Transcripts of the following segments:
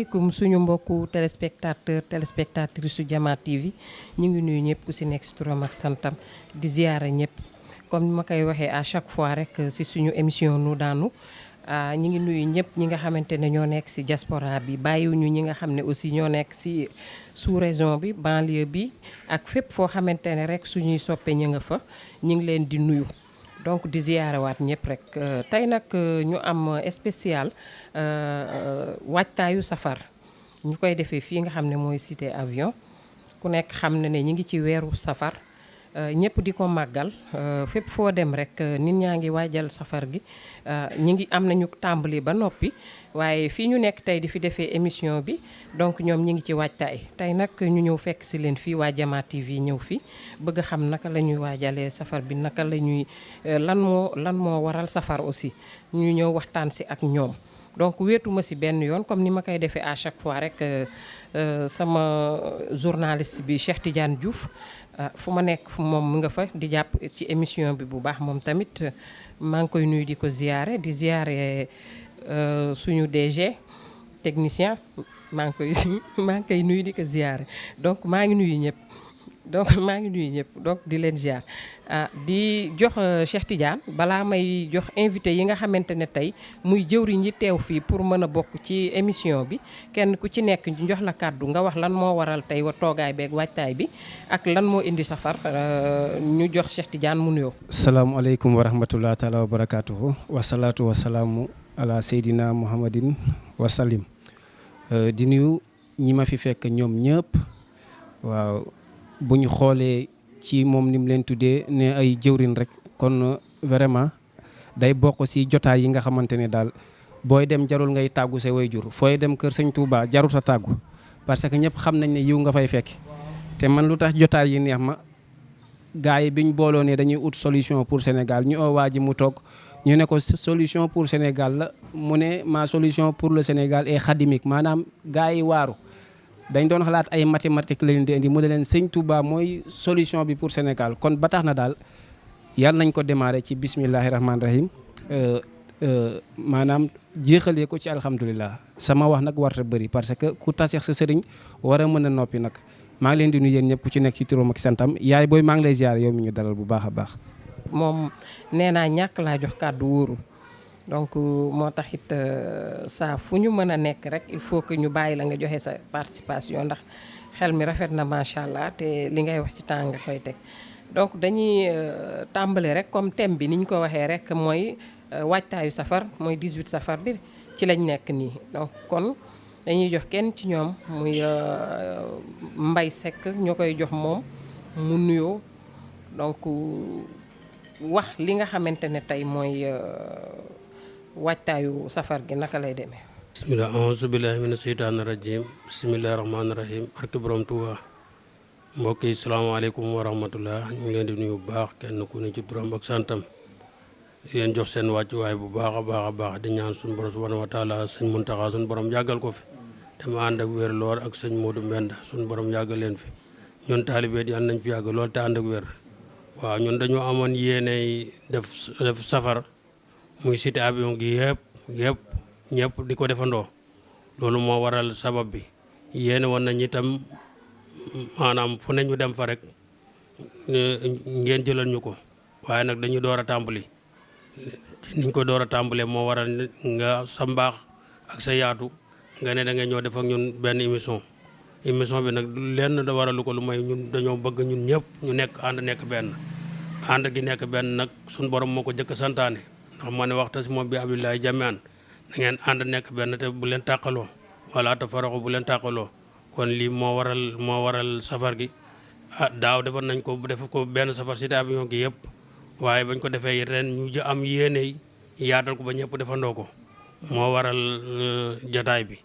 asalaamaaleykum suñu mbokku téléspectatrice su Jama TV ñu ngi nuyu ñëpp ku si nekk si turam ak santam di ziyaara ñëpp comme ni ma koy waxee à chaque fois rek si suñu émission nu daanu ñi ngi nuyu ñëpp ñi nga xamante ne ñoo nekk si diaspora bi bàyyiwuñu ñi nga xam ne aussi ñoo nekk si sous région bi banlieue bi ak fépp foo xamante ne rek suñuy soppe ñu nga fa ñu ngi leen di nuyu. donc di ziyaarewaat ñëpp rek tey nag ñu am spécial waajtaayu safar ñu koy defee fii nga xam ne mooy cité avion ku nekk xam na ne ñi ngi ci weeru safar ñëpp di ko màggal fépp foo dem rek nit ñaa ngi waajal safar gi ñi ngi am nañu tàmbali ba noppi waaye fii ñu nekk tey di fi defee émission bi donc ñoom ñi ngi ci waajtaay tey nag ñu ñëw fekk si leen fii waa Jama TV ñëw fi bëgg a xam naka la ñuy waajalee safar bi naka la ñuy lan moo waral safar aussi ñu ñëw waxtaan si ak ñoom donc wéetuma si benn yoon comme ni ma koy defee à chaque fois rek sama journaliste bi Cheikh Tidiane Diouf fu ma nekk moom mu nga fa di jàpp ci émission bi bu baax moom tamit maa ngi koy nuyu di ko ziyaare di ziyaare suñu DG technicien maa ngi koy nuyu di ko ziyaare donc maa ngi nuyu ñëpp donc di leen ziar di jox Cheikh Tidiane balaa may jox invité yi nga xamante ne tey muy jëwriñ yi teew fii pour mën a bokk ci émission bi kenn ku ci nekk ñu jox la kàddu nga wax lan moo waral tey wa toogaay beeg waajtaay bi ak lan moo indi safar ñu jox Cheikh Tidiane mu nuyoo. salaamaaleykum wa rahmatulah taala wa barakaatuhu wasalaatu wasalaamu ala seydina muhammadin wasalim di nuyu ñi ma fi fekk ñoom ñëpp waaw. bu ñu xoolee ci moom ni mu leen tuddee ne ay jëwrin rek kon vraiment day bokk ci jotaay yi nga xamante ne daal booy dem jarul ngay tàggu sa waajur fooy dem kër sëñ Touba jarut a tàggu parce que ñëpp xam nañ ne yiw nga fay fekk te man lu tax jotaay yi neex ma gars yi biñ booloo ne dañuy ut solution pour Sénégal ñu oo waa ji mu toog ñu ne ko solution pour Sénégal la mu ne ma solution pour le Sénégal est xadimique maanaam gars yi waaru dañ doon xalaat ay mathématiques la leen di indi mu ne leen sëñ Touba mooy solution bi pour Sénégal kon ba tax na daal yàlla nañ ko démarrer ci bismillahi rahmaani rahim maanaam jeexalee ko ci alhamdulilah sama wax nag warta bëri parce que ku taseex sa sëriñ war a mën a noppi nag maa ngi leen di nuyu yéen ñëpp ku ci nekk ci turam ak santam yaay booy maa ngi lay ziar yow mi ñu dalal bu baax a baax. moom nee naa ñàkk laa jox kàddu wóorul donc moo tax it saa fu ñu mën a nekk rek il faut que ñu bàyyi la nga joxe sa participation ndax xel mi rafet na macha allah te li ngay wax ci temps nga koy teg donc dañuy tàmbale rek comme thème bi ni ñu ko waxee rek mooy waajtaayu safar mooy 18 safar bi ci lañ nekk nii donc kon dañuy jox kenn ci ñoom muy Mbaye Seck ñoo koy jox moom mu nuyoo donc wax li nga xamante ne tey mooy waajtaayu safar gi naka lay demee. bisimilah auzu billahi mina seytaani rajim bisimilah rahmaani rahim barke borom Tuuba mbokk yi salaamaaleykum wa rahmatullah ñu ngi leen di nuyu bu baax kenn ku ne ci turam ak santam di leen jox seen wàccuwaay bu baax a baax di ñaan suñu borom subhanahu wa taala sëñ Muntaxa suñu borom yàggal ko fi te ma ànd ak wér lool ak sëñ Modou Mbenda suñu borom yàggal leen fi ñun taalibe di ànd nañ fi yàgg lool te ànd ak wér waaw ñun dañoo amoon yéeney def safar muy cité avion gi yëpp ñëpp di ko defandoo loolu moo waral sabab bi yéene woon nañ itam maanaam fu ne ñu dem fa rek ngeen jëlal ñu ko waaye nag dañu door a tàmbali niñ ko door a tàmbalee moo waral nga sa mbaax ak sa yaatu nga ne da ngay ñëw def ak ñun benn émission bi nag lenn da waralu ko lu may ñun dañoo bëgg ñun ñëpp ñu nekk benn ànd gi nekk benn nag suñu borom moo ko jëkk santaane ndax moo ne waxta si moom bi abdullahi jamian da ngeen ànd nekk benn te bu leen tàqaloo wala te faraxu bu leen tàqaloo kon lii moo waral safar gi daaw defar nañ ko def ko benn safar cité avion gi yëpp waaye bañ ko defee ren ñu am yéene yaatal ko ba ñëpp defandoo ko moo waral jotaay bi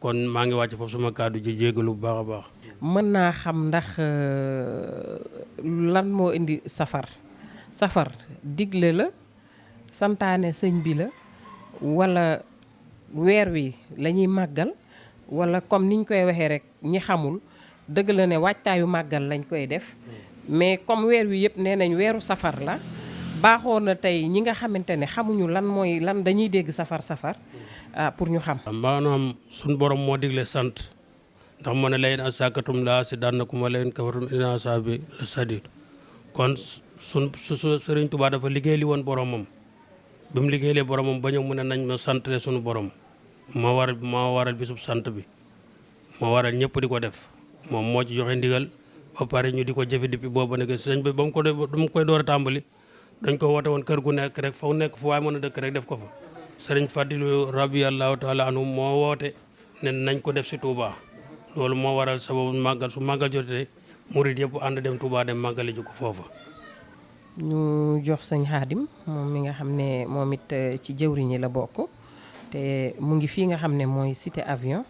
kon maa ngi wàcc foofu sama kàddu ji jégalu bu baax a baax. mën naa xam ndax lan moo indi safar digle la santaane sëñ bi la wala weer wi la ñuy màggal wala comme niñ koy waxee rek ñi xamul dëgg la ne waajtaayu màggal lañ koy def mais comme weer wi yëpp nee nañ weeru safar la baaxoo na tey ñi nga xamante ne xamuñu lan mooy lan dañuy dégg safar pour ñu xam. maanaam suñ borom moo digle sant ndax mu ne layin asakatum la si daan na ku ma layin kafatum ina asabi la sadid kon su Sëriñ Tuubaa dafa liggéey li woon boromam bi mu liggéeylee boromam ba ñëw mu ne nañ ma santale suñu borom moo waral bisub sant bi moo waral ñëpp di ko def moom moo ci joxe ndigal ba pare ñu di ko jëfe depuis booba nekk sëñ bi ba mu koy door a tàmbali dañ ko woote woon kër gu nekk rek fa nekk fu waaye mën a dëkk rek def ko fa sëriñ Fadilu rabiyallahu taala anhu moo woote ne nañ ko def si Touba loolu moo waral sababu màggal su màggal jotee murid yëpp ànd dem Touba dem màggali ji ko foofa. ñu jox sëñ Xaadim moom mi nga xam ne moom it ci jëwriñ yi la bokk te mu ngi fii nga xam ne mooy cité avion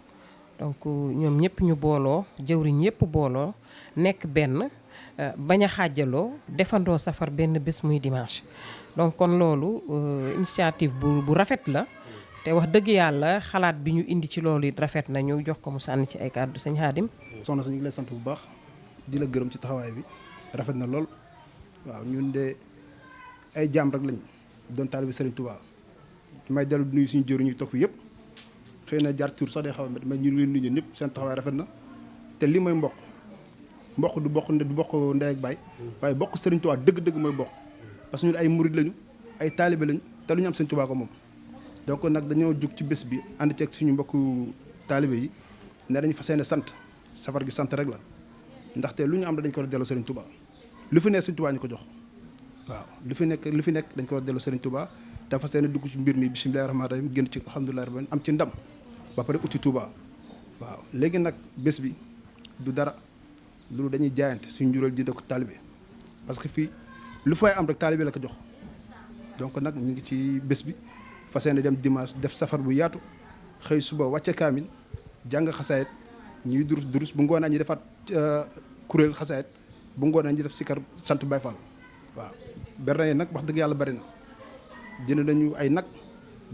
donc ñoom ñëpp ñu booloo jëwriñ yëpp booloo nekk benn bañ a xaajaloo defandoo safar benn bés muy dimanche donc kon loolu initiative bu rafet la te wax dëgg yàlla xalaat bi ñu indi ci loolu it rafet na ñu jox ko mu sànni ci ay kàddu sëñ Xaadim. soxna si ñu ngi lay sant bu baax di la gërëm ci taxawaay bi rafet na lool waaw ñun de ay jaam rek lañ doon taalibe Serigne Touba may dellu di nuyu suñu jëriñ ñu toog fi yëpp xëy na jaar tur sax day xaw a mais ñu ngi leen nuyu ñëpp seen taxawaay rafet na te lii mooy mboq du bokk ndey ak baay waaye bokk Serigne Touba dëgg-dëgg mooy bokk parce que ñun ay murid lañu ay taalibe lañu te lu ñu am Serigne Touba ko moom donc nag dañoo jug ci bés bi ànd ceeg suñu mbokku taalibe yi ne dañu fas yéene sant safar gi sant rek la ndaxte lu ñu am dañ ko war a delloo Serigne Touba lu fi nekk Serigne Touba ñu ko jox waaw lu fi nekk dañ ko war a delloo Serigne Touba te fas yéene dugg ci mbir mi bismillaahi rahmaani rahiim génn ci alhamdulillahi rabbil am ci ndam ba pare uti Touba waaw léegi nag bés bi du dara loolu dañuy jaayante suñu njural jënd ko taalibe parce que fii lu fay am rek taalibe la ko jox donc nag ñu ngi ci bés bi fas yéene dem dimanche def safar bu yaatu xëy suba wàcce kaamil jàng xasaayit ñuy durus bu ngoonee ñu defaat kuréel xasaayit bu ngoonee ñu def sikar sant Baay Faal waaw berne yi nag wax dëgg yàlla bari na jënd nañu ay nag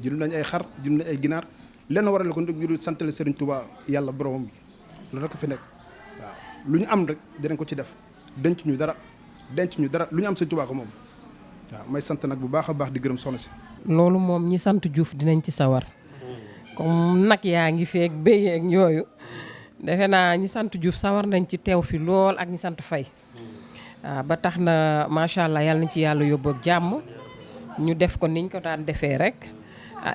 jënd nañu ay xar jënd nañu ay ginaar lenn waral ko ñu santale Serigne Touba yàlla boromam bi loolu rek fi nekk waaw lu ñu am rek dinañ ko ci def denc ñu dara lu ñu am Serigne Touba ko moom waaw may sant nag bu baax a baax di gërëm soxna si. loolu moom ñi sant Diouf dinañ ci sawar comme nag yaa ngi feek béy ak yooyu defe naa ñi sant Diouf sawar nañ ci teew fi lool ak ñi sant Faye waaw ba tax na macha allah yàlla nañ ci yàlla yóbbu ak jàmm ñu def ko niñ ko daan defee rek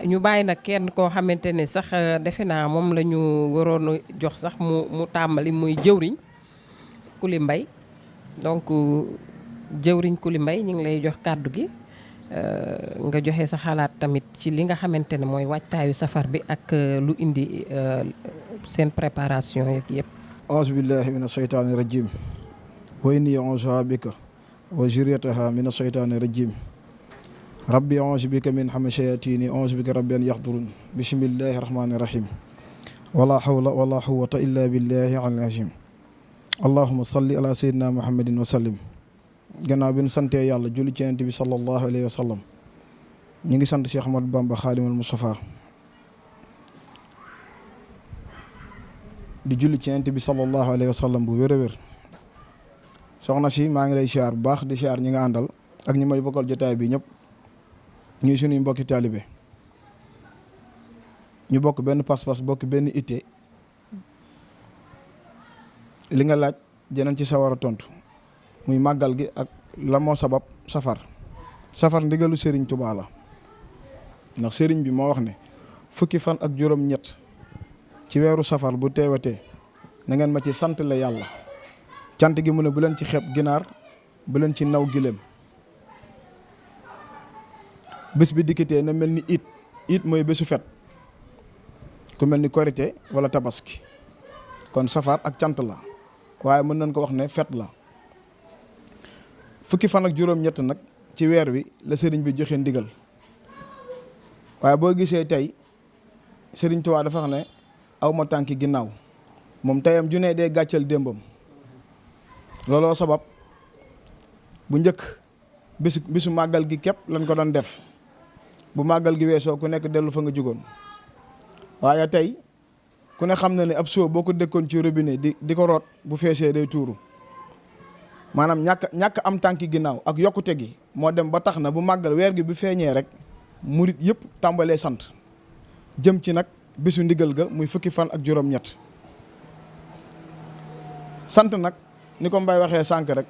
ñu bàyyi nag kenn koo xamante ne sax defe naa moom la ñu waroon a jox sax mu tàmbali muy jëwriñ Kuli Mbay donc jëwriñ Kuli Mbay ñu ngi lay jox kàddu gi nga joxe sa xalaat tamit ci li nga xamante ne mooy waajtaayu safar bi ak lu indi seen préparation yeeg yëpp. auzu billahi mina shaytaani rajim wa inni a'uuzu bika wa zurriyataha mina shaytaani rajim rabbi a'uuzu bika min hamazati a'uuzu bika rabbi an yahdurun bismillahi rahmaani rahim wala hawla wala quwwata illa billahi al azim allahumma salli ala sayyidina muhammadin wa sallim. gannaaw bi ñu santee yàlla julli ci Yonent bi sallallahu alayhi wa sallam ñu ngi sant Cheikh Ahmadou Bamba Xaadimal Mustafa di julli ci Yonent bi sallallahu alayhi wa sallam bu wér a wér soxna si maa ngi lay siyaar bu baax di siyaar ñi nga àndal ak ñi may bokkal jotaay bi ñëpp ñuy suñuy mbokki taalibe ñu bokk benn pas-pas bokk benn itte li nga laaj dinañ ci sawar a tontu. muy màggal gi ak la moo sabab safar ndigalu Serigne Touba la ndax Serigne bi moo wax ne fukki fan ak juróom-ñett ci weeru safar bu teewatee na ngeen ma ci sant la yàlla cant gi mu ne bu leen ci xeeb ginaar bu leen ci naw gileem bés bi dikkitee na mel ni it mooy bésu fet ku mel ni korité wala tabaski kon safar ak cant la waaye mën nañ ko wax ne fet la. fukki fan ak juróom-ñett nag ci weer wi la sëriñ bi joxe ndigal waaye boo gisee tey sëriñ Tuubaa dafa xam ne aw ma tànki ginnaaw moom teyam ju ne dee gàccal démbam looloo sabab bu njëkk bisu màggal gi képp lañ ko doon def bu màggal gi weesoo ku nekk dellu fa nga jugoon waaye tey ku ne xam na ne ab soo boo ko dëkkoon ci robinet di ko root bu feesee day tuuru maanaam ñàkk am tànki ginnaaw ak yokkute gi moo dem ba tax na bu màggal weer gi bu feeñee rek murit yëpp tàmbalee sant jëm ci nag bisu ndigal ga muy fukki fan ak juróom-ñett sant nag ni ko Mbay waxee sànq rek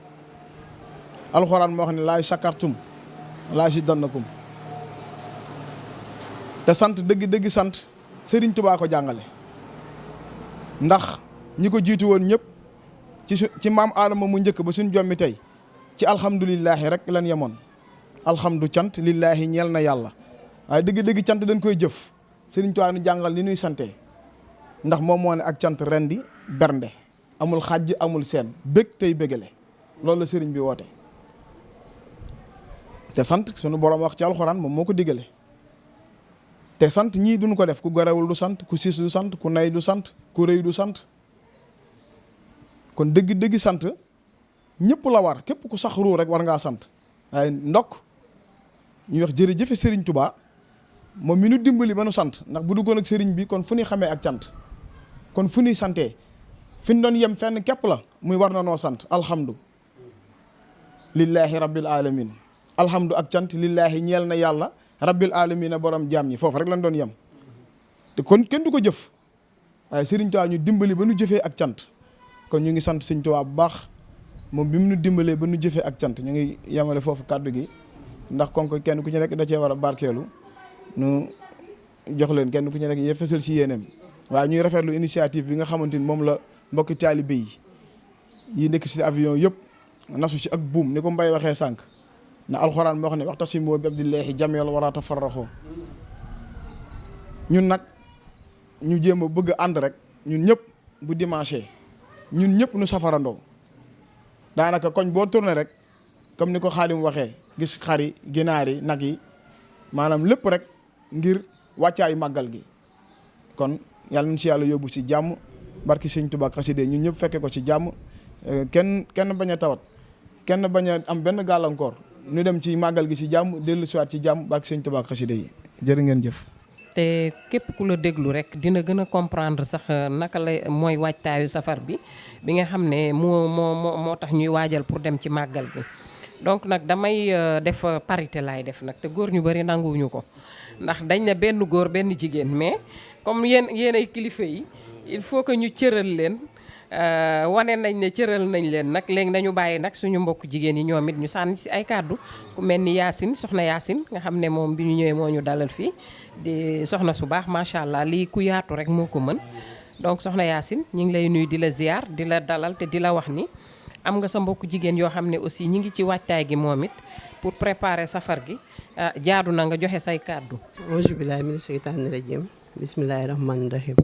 alxuraan moo wax ne laa shakartum laa zidannakum te sant dëgg sant Sëriñ Tubaa ko jàngale ndax ñi ko jiitu woon ñëpp ci maam Aadama mu njëkk ba suñ jommi tey ci alhamdulillahi rek lan yemoon alhamdu cant lillahi ñeel na yàlla waaye dëgg cant dañ koy jëf Sëriñ Tubaa nu jàngal li nuy sante ndax moom moo ne ak cant rendi bernde amul xàjj amul seen bég tey bégale loolu la sëriñ bi woote te sant sunu borom wax ci alxuraan moom moo ko digale te sant ñii duñ ko def ku gorewul du sant ku siis du sant ku nay du sant ku rëy du sant kon dëgg sant ñëpp la war képp ku sax ruu rek war ngaa sant waaye ndokk ñuy wax jërëjëfe Sëriñ Tubaa moom mi nu dimbali ba nu sant ndax bu duggoon ak sëriñ bi kon fu ñuy xamee ak cant kon fu ñuy santee fi ñu doon yem fenn képp la muy war na noo sant alhamdu lillahi rabbil alamin alhamdu ak cant lillahi ñeel na yàlla rabbil alamin a borom jaam ñi foofu rek lañ doon yem te kon kenn du ko jëf waaye Sëriñ Tuubaa ñu dimbali ba nu jëfee ak cant kon ñu ngi sant Sëriñ Tuubaa bu baax moom bi mu nu dimbalee ba nu jëfee ak cant ñu ngi yemale foofu kàddu gi ndax kon ko kenn ku ci nekk da cee war a barkeelu nu jox leen kenn ku ci nekk yee fësal ci yéeneem waaye ñuy rafetlu initiative bi nga xamante ni moom la mbokki taalibe yi nekk ci avion yëpp nasu ci ak buum ni ko Mbay waxee sànq na alxuraan moo xam ne waxtasimu bi abdillahi jamii'an wa laa tafarraqu ñun nag ñu jéem a bëgg ànd rek ñun ñëpp bu dimanche ñun ñëpp nu safarandoo daanaka koñ boo tourné rek comme ni ko Xaadim waxee gis xari ginaar yi nag yi maanaam lépp rek ngir wàccaayu màggal gi kon yàlla nañ ci yàlla yóbbu ci jàmm barki Sëñ Tuubaa xasida ñun ñëpp fekke ko ci jàmm kenn bañ a tawat kenn bañ a am benn gàllankoor ñu dem ci màggal gi ci jàmm dellu siwaat ci jàmm barki Sëñ Tuubaa xasida yi jërë ngeen jëf. te képp ku la déglu rek dina gën a comprendre sax naka la mooy waajtaayu safar bi nga xam ne moo tax ñuy waajal pour dem ci màggal gi. donc nag damay def parité laay def nag te góor ñu bari nanguwuñu ko ndax dañ ne benn góor benn jigéen mais comme yéen ay kilifa yi il faut que ñu cëral leen wane nañ ne cëral nañ leen nag léegi nañu bàyyi nag suñu mbokk jigéen yi ñoom it ñu sànni ci ay kàddu ku mel ni Yacine soxna Yacine nga xam ne moom bi ñu ñëwee moo ñu dalal fii di soxna su baax macha allah lii ku yaatu rek moo ko mën donc soxna Yacine ñu ngi lay nuyu di la ziar di la dalal te di la wax ni am nga sa mbokk jigéen yoo xam ne aussi ñi ngi ci waajtaay gi moom it pour préparer safar gi jaadu na nga joxe say kàddu. auzu billaahi mina sheytaani rajiim bismillaahi rahmaani rahiim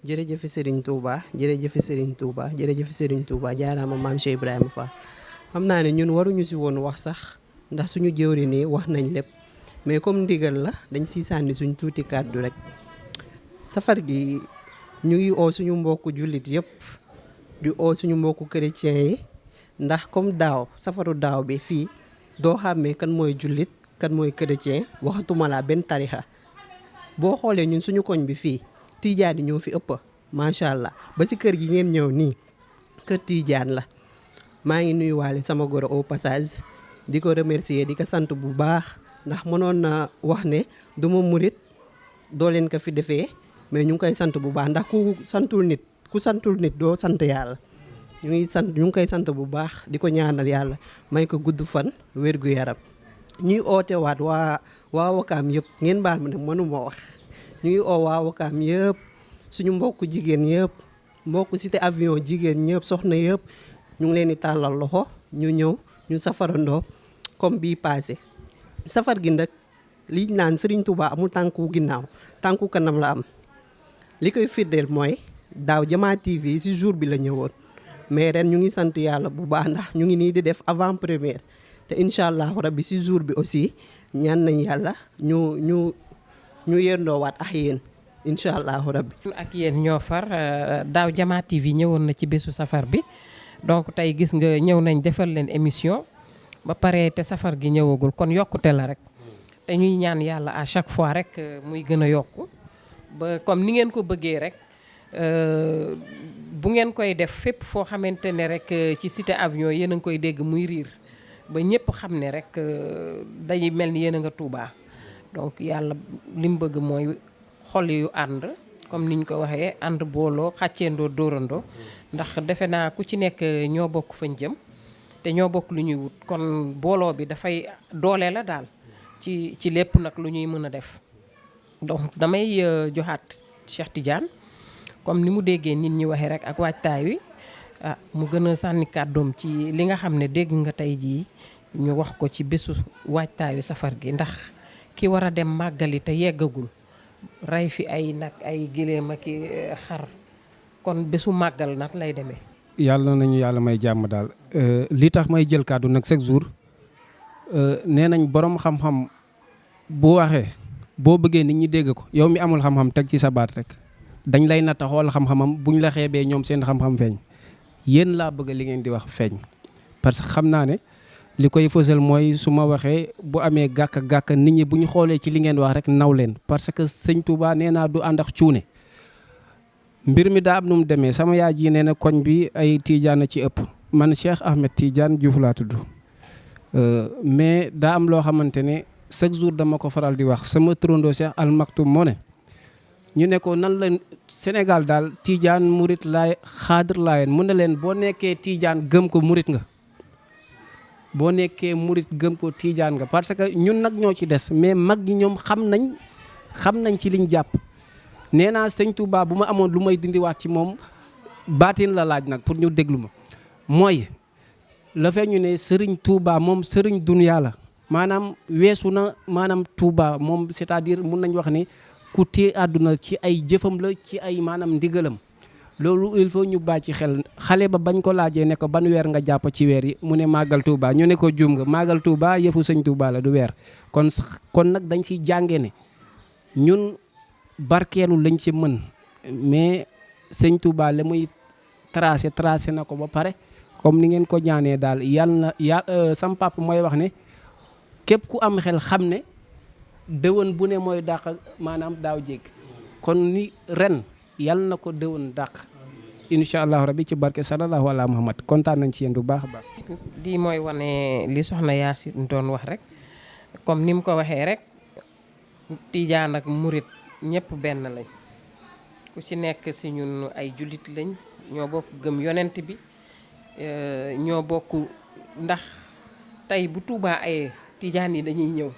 jërëjëf Serigne Touba jërëjëf Serigne Touba jërëjëf Serigne Touba jaaraama maam Cheikh Ibrahima Fall xam naa ne ñun waruñu si woon wax sax ndax suñu jëwri nii wax nañ lépp mais comme ndigal la dañ siy sànni suñ tuuti kàddu rek safar gi ñu ngi oo suñu mbokku jullit yëpp di oo suñu mbokku chrétien yi ndax comme daaw safaru daaw bi fii doo xàmmee kan mooy jullit kan mooy chrétien waxatuma laa benn tarixa boo xoolee ñun suñu koñ bi fii tiijaan yi ñoo fi ëpp macha allah ba si kër gi ngeen ñëw nii kër tiijaan la maa ngi nuyuwaale sama goro au passage di ko remercier di ko sant bu baax ndax mënoon na wax ne du ma murit doo leen ko fi defee mais ñu ngi koy sant bu baax ndax ku santul nit doo sant yàlla ñu ngi koy sant bu baax di ko ñaanal yàlla may ko gudd fan wér gu yaram ñuy oote waat waa Wakaam yëpp ngeen baal ma ne mënuma wax ñu ngi oo waa Wakaam yëpp suñu mbokku jigéen yëpp mbokku cité avion jigéen ñëpp soxna yëpp ñu ngi leen di tàllal loxo ñu ñëw ñu safarandoo comme bii passé safar gi nag liñ naan Serigne Touba amul tànku ginnaaw tànku kanam la am li koy firndeel mooy daaw Jamaa TV ci jour bi la ñëwoon mais ren ñu ngi sant yàlla bu baax ndax ñu ngi nii di def avant première te incha allahu rabbi ci jour bi aussi ñaan nañ yàlla ñu yendoowaat ak yéen incha allahu rabbi. ak yéen ñoo far daaw Jamaa TV ñëwoon na ci bésu safar bi donc tey gis nga ñëw nañ defal leen émission ba pare te safar gi ñëwagul kon yokkute la rek te ñuy ñaan yàlla à chaque fois rek muy gën a yokku ba comme ni ngeen ko bëggee rek bu ngeen koy def fépp foo xamante ne rek ci cité avion yéen a ngi koy dégg muy riir ba ñëpp xam ne rek day mel ni yéen a nga Touba donc yàlla li mu bëgg mooy xol yu ànd comme niñ ko waxee ànd booloo xàcceendoo dóorandoo ndax defe naa ku ci nekk ñoo bokk fañ jëm te ñoo bokk lu ñuy wut kon booloo bi dafay doole la daal ci lépp nag lu ñuy mën a def donc damay joxaat Cheikh Tidiane comme ni mu déggee nit ñi waxee rek ak waajtaay wi mu gën a sànni kàddoom ci li nga xam ne dégg nga tey jii ñu wax ko ci bésu waajtaayu safar gi ndax ki war a dem màggali te yeggagul rey fi ay nag ay giléem ak xar kon bésu màggal nag lay demee. yàlla nañu yàlla may jàmm daal li tax may jël kàddu nag chaque jour nee nañ borom xam-xam bu waxee boo bëggee nit ñi dégg ko yow mi amul xam-xam teg ci sa baat rek dañ lay natta xool xam-xamam buñ la xeebee ñoom seen xam-xam feeñ yéen laa bëgg li ngeen di wax feeñ parce que xam naa ne li koy fësal mooy su ma waxee bu amee gàkk nit ñi bu ñu xoolee ci li ngeen wax rek naw leen parce que sëñ Touba nee naa du ànd ak cuune mbir mi daa am nu mu demee sama yaay ji nee na koñ bi ay Tidiane a ci ëpp man Cheikh Ahmed Tidiane Diouf laa tudd mais daa am loo xamante ne chaque jour dama ko faral di wax sama turandoo Cheikh Al Maktoum moo ne ñu ne ko nan la Sénégal daal Tidiane murit laay xaadir laayeen mu ne leen boo nekkee Tidiane gëm ko murit nga boo nekkee murit gëm ko Tidiane nga parce que ñun nag ñoo ci des mais mag ñi ñoom xam nañ ci liñ jàpp nee naa sëñ Touba bu ma amoon lu may dindiwaat ci moom baatin la laaj nag pour ñu déglu ma mooy la fee ñu ne sëriñ Touba moom sëriñ dunya la maanaam weesu na maanaam Touba moom c'est-à-dire mun nañ wax ni ku téye àdduna ci ay jëfam la ci ay maanaam ndigalam loolu il faut ñu bàyyi ci xel xale ba bañ ko laajee ne ko ban weer nga jàpp ci weer yi mu ne màggal Touba ñu ne ko juum nga màggal Touba yëfu sëñ Touba la du weer kon nag dañ siy jàngee ne ñun barkeelu lañ ci mën mais sëñ Touba la muy tracé na ko ba pare comme ni ngeen ko ñaanee daal yàlla na sam papa mooy wax ne képp ku am xel xam ne dëwën bu ne mooy dàq maanaam daaw jéeg kon ni ren yàlla na ko dëwën dàq incha allahu rabbi ci barke sallallahu ala muhammad kontaan nañ ci yéen bu baax a baax. di mooy wane li soxna Yaasin doon wax rek comme ni mu ko waxee rek Tijaan ak murit ñëpp benn lañ ku ci nekk si ñun ay jullit lañ ñoo bokk gëm yonent bi ñoo bokk ndax tey bu Tuubaa ayee Tijaan yi dañuy ñëw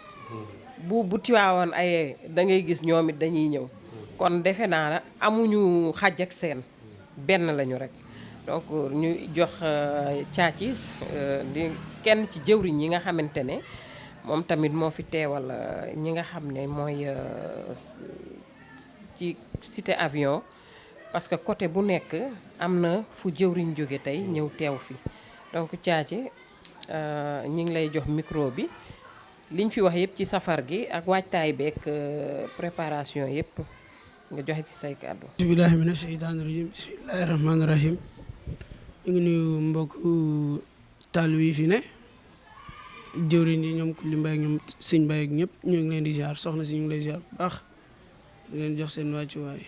bu Tiwaawan ayee da ngay gis ñoom it dañuy ñëw kon defe naa la amuñu xàjj ak seen benn lañu rek donc ñu jox Thiathis di kenn ci jëwriñ yi nga xamante ne moom tamit moo fi teewal ñi nga xam ne mooy ci cité avion parce que côté bu nekk am na fu jëwriñ jóge tey ñëw teew fi donc Thiathis ñi ngi lay jox micro bi liñ fi wax yëpp ci safar gi ak waajtaay beeg préparation yëpp nga joxe ci say kàddu. bismillahi mina sheytaani rajim bismillahi rahmaani rahim ñu ngi nuyu mbokk taalibe yi fi ne jëwriñ yi ñoom Kulli Mbaye ak ñoom sëñ Mbaye ak ñëpp ñu ngi leen di ziar soxna si ñu ngi lay ziar bu baax di leen jox seen wàccuwaay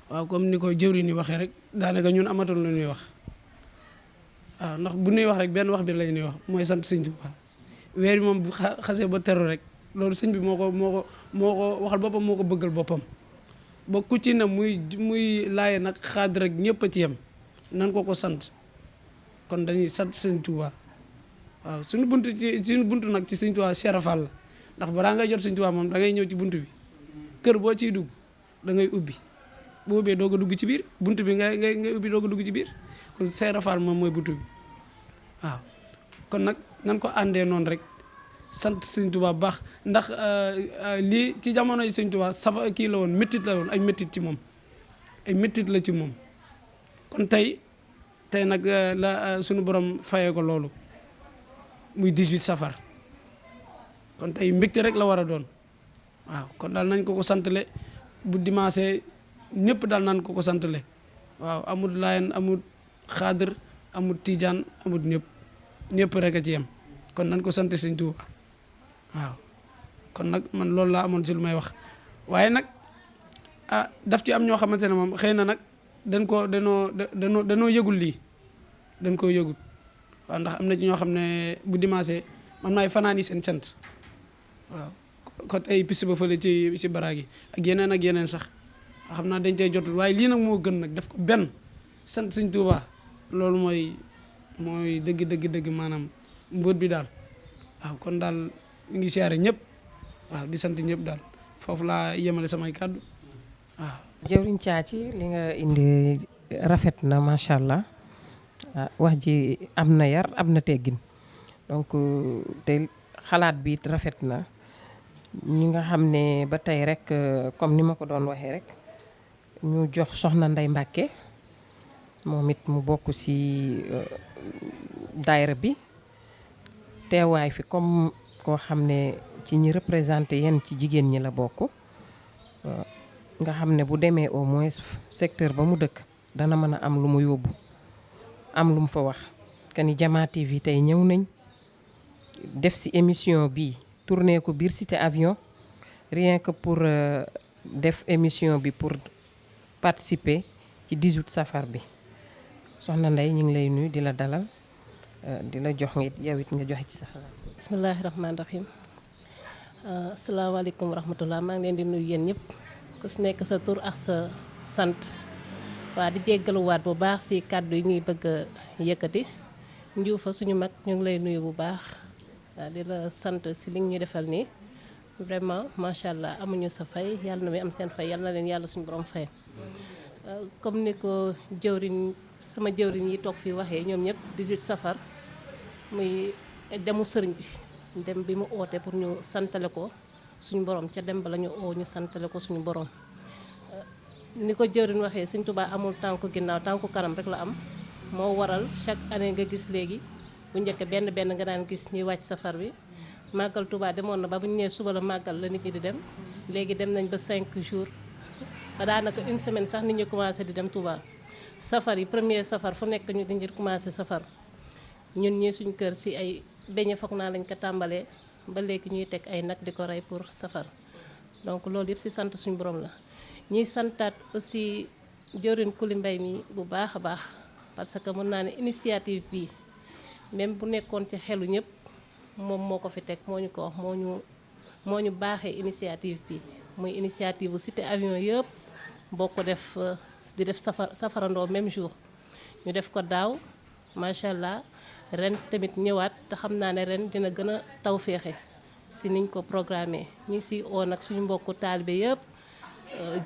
waaw comme ni ko jëwriñ yi waxee rek daanaka ñun amatul lu ñuy wax waaw ndax bu ñuy wax rek benn wax bi la ñuy wax mooy sant sëñ Tuubaa weer bi moom bu xasee ba teru rek loolu sëñ bi moo ko waxal boppam moo ko bëggal boppam ba ku ci na muy laaye nag xaad rek ñëpp a ci yem nan ko sant kon dañuy sant sëñ Tuubaa waaw suñu buntu nag ci sëñ Tuubaa Cheikh Fall la ndax balaa ngay jot sëñ Tuubaa moom da ngay ñëw ci buntu bi kër boo ciy dugg da ngay ubbi bu ubbee doog a dugg ci biir buntu bi ngay ubbi doog a dugg ci biir kon Cheikh Fall moom mooy buntu bi waaw kon nag nan ko àndee noonu rek sant sëñ Tuubaa baax ndax lii ci jamono yi sëñ Tuubaa safa kii la woon méttit la woon ay méttit ci moom ay méttit la ci moom kon tey nag la suñu borom fayee ko loolu muy 18 safar kon tey mbégte rek la war a doon waaw kon daal nañ ko santale bu dimanche ñëpp daal nañ ko santale waaw amul Laayeen amul xaadir amul Tijaan amul ñëpp rek a ci yem kon nañ ko sant sëñ Tuubaa waaw kon nag man loolu laa amoon ci lu may wax waaye nag daf ci am ñoo xamante ne moom xëy na nag danoo yëgul lii dañ koo yëgul waaw ndax am na ñoo xam ne bu dimanche man maay fanaan yi seen cant waaw kon ay piste ba fële ci baraag yi ak yeneen sax xam naa dañ cey jotul waaye lii nag moo gën nag def ko benn sant Sëñ Tuubaa loolu mooy dëgg maanaam mbóot bi daal waaw kon daal ñu ngi siyaare ñëpp waaw di sant ñëpp daal foofu laa yemale samay kàddu waaw. jëwriñ Thiathie li nga indi rafet na macha allah wax ji am na yar am na teggin donc te xalaat bi rafet na ñi nga xam ne ba tey rek comme ni ma ko doon waxee rek ñu jox soxna Ndeye Mbacke moom it mu bokk ci daayira bi teewaay fi comme koo xam ne ci ñi représenté yenn ci jigéen ñi la bokk nga xam ne bu demee au moins secteur ba mu dëkk dana mën a am lu mu yóbbu am lu mu fa wax que ni Jama TV tey ñëw nañ def ci émission bi tourné ko biir cité avion rien que pour def émission bi pour participer ci 18 safar bi soxna Ndeye ñu ngi lay nuyu di la dalal di la jox nga yow it nga joxe ci sa xalaat. bismillahi rahmaani rahim asalaamaaleykum wa rahmatullah maa ngi leen di nuyu yéen ñëpp ku si nekk sa tur ak sa sant waa di jéggaluwaat bu baax si kàddu yi ñuy bëgg a yëkkati njuufa suñu mag ñu ngi lay nuyu bu baax waa di la sant si li ñu defal nii vraiment macha allah amuñu sa fay yàlla na muy am seen fay yàlla na leen yàlla suñu borom fay comme ni ko sama jëwriñ yi toog fii waxee ñoom ñëpp 18 safar muy demu sëriñ bi dem bi mu oote pour ñu santale ko suñu borom ca dem ba la ñu oo ñu santale ko suñu borom ni ko jëwriñ waxee Sëñ Tuubaa amul tànku ginnaaw tànku kanam rek la am moo waral chaque année nga gis léegi bu njëkk benn nga daan gis ñuy wàcc safar bi màggal Tuubaa demoon na ba bu ñu nee suba la màggal la nit ñi di dem léegi dem nañ ba 5 jours ba daanaka une semaine sax nit ñi commencé di dem Tuubaa safar yi premier safar fu nekk ñu di commencé safar ñun ñi suñu kër si ay beñe foog naa lañ ko tàmbalee ba léegi ñuy teg ay nag di ko rey pour safar donc loolu yëpp si sant suñu borom la ñuy santaat aussi jëwriñ Kuli Mbay mi bu baax a baax parce que mën naa ne initiative bi même bu nekkoon ci xelu ñëpp moom moo ko fi teg moo ñu ko wax moo ñu baaxee initiative bi muy initiative bu cité avion yëpp boo ko def di def safarandoo même jour ñu def ko daaw macha allah ren tamit ñëwaat te xam naa ne ren dina gën a taw féexe si niñ ko programmé ñu ngi si oo nag suñu mbokku taalibe yëpp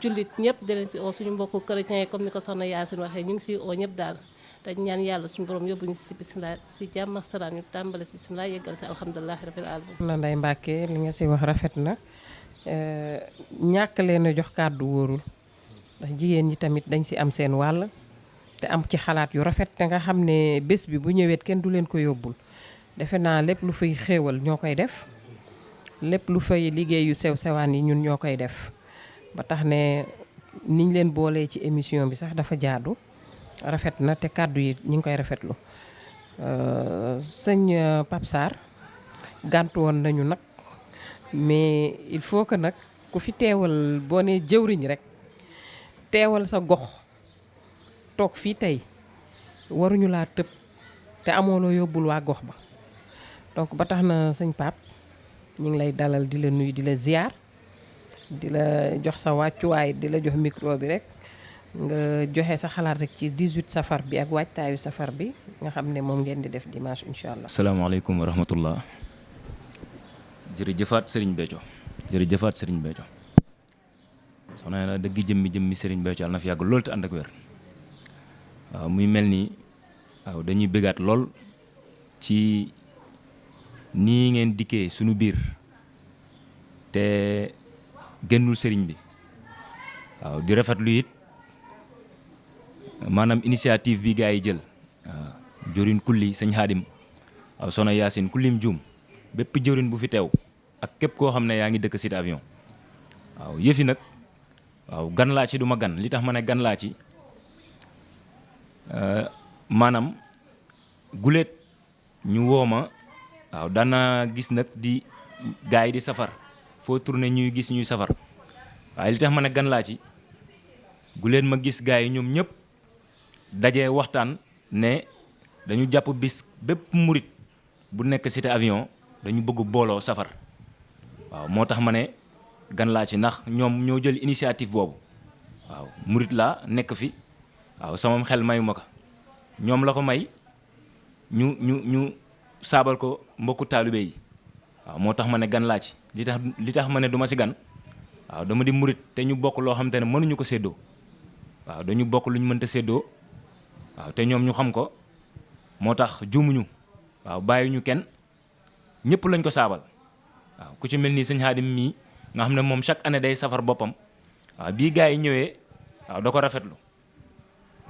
jullit ñëpp di leen si oo suñu mbokku chrétien yi comme ni ko soxna Yaasin waxee ñu ngi si oo ñëpp daal te ñaan yàlla suñu borom yóbbu ñu si bisimilah si jàmm ak salaam ñu tàmbale si bisimilah yeggal si alhamdulilah rabbil alamin. na Ndeye Mbacke li nga si wax rafet na ñàkk leen a jox kàddu wóorul ndax jigéen ñi tamit dañ si am seen wàll te am ci xalaat yu rafet te nga xam ne bés bi bu ñëwee kenn du leen ko yóbbul defe naa lépp lu fay xéewal ñoo koy def lépp lu fay liggéey yu sew sewaan yi ñun ñoo koy def ba tax ne niñ leen boolee ci émission bi sax dafa jaadu rafet na te kàddu yi ñu ngi koy rafetlu sëñ Pape Sarr gàntu woon nañu nag mais il faut que nag ku fi teewal boo nee jëwriñ rek teewal sa gox toog fii tey waruñu laa tëb te amoo loo yóbbul waa gox ba donc ba tax na sëñ Pape ñu ngi lay dalal di la nuyu di la ziar di la jox sa wàccuwaay di la jox micro bi rek nga joxe sa xalaat rek ci 18 safar bi ak waajtaayu safar bi nga xam ne moom ngeen di def dimanche incha allah. asalaamaaleykum wa rahmatullah jërëjëfaat Serigne Béthio jërëjëfaat Serigne Béthio soxna na dëgg jëmmi Serigne Béthio yàlla na fi yàgg lool te ànd ak wér waaw muy mel ni waaw dañuy bëggaat lool ci nii ngeen dikkee suñu biir te génnul sëriñ bi waaw di rafetlu it maanaam initiative bi gaa yi jël waaw jëwriñ kulli sëñ Xaadim waaw soxna Yaasin kullim juum bépp jëwriñ bu fi teew ak képp koo xam ne yaa ngi dëkk cité avion waaw yëfi nag waaw gan laa ci du ma gan li tax ma ne gan laa ci maanaam guléet ñu woo ma waaw daana gis nag di gaa yi di safar foo tourné ñuy gis ñuy safar waaye li tax ma ne gan laa ci guléet ma gis gaa yi ñoom ñëpp dajee waxtaan ne dañu jàpp bis bépp murit bu nekk cité avion dañu bëgg booloo safar waaw moo tax ma ne gan laa ci ndax ñoom ñoo jël initiative boobu waaw murit laa nekk fi waaw sama xel mayu ma ko ñoom la ko may ñu saabal ko mbokku taalibe yi waaw moo tax ma ne gan laa ci li tax ma ne du ma si gan waaw dama di murit te ñu bokk loo xam te ne mënuñu ko séddoo waaw dañu bokk lu ñu mënta séddoo waaw te ñoom ñu xam ko moo tax juumuñu waaw bàyyiñu kenn ñëpp lañ ko saabal waaw ku ci mel nii sëñ Xaadim mii nga xam ne moom chaque année day safar boppam waaw bii gars yi ñëwee waaw da ko rafetlu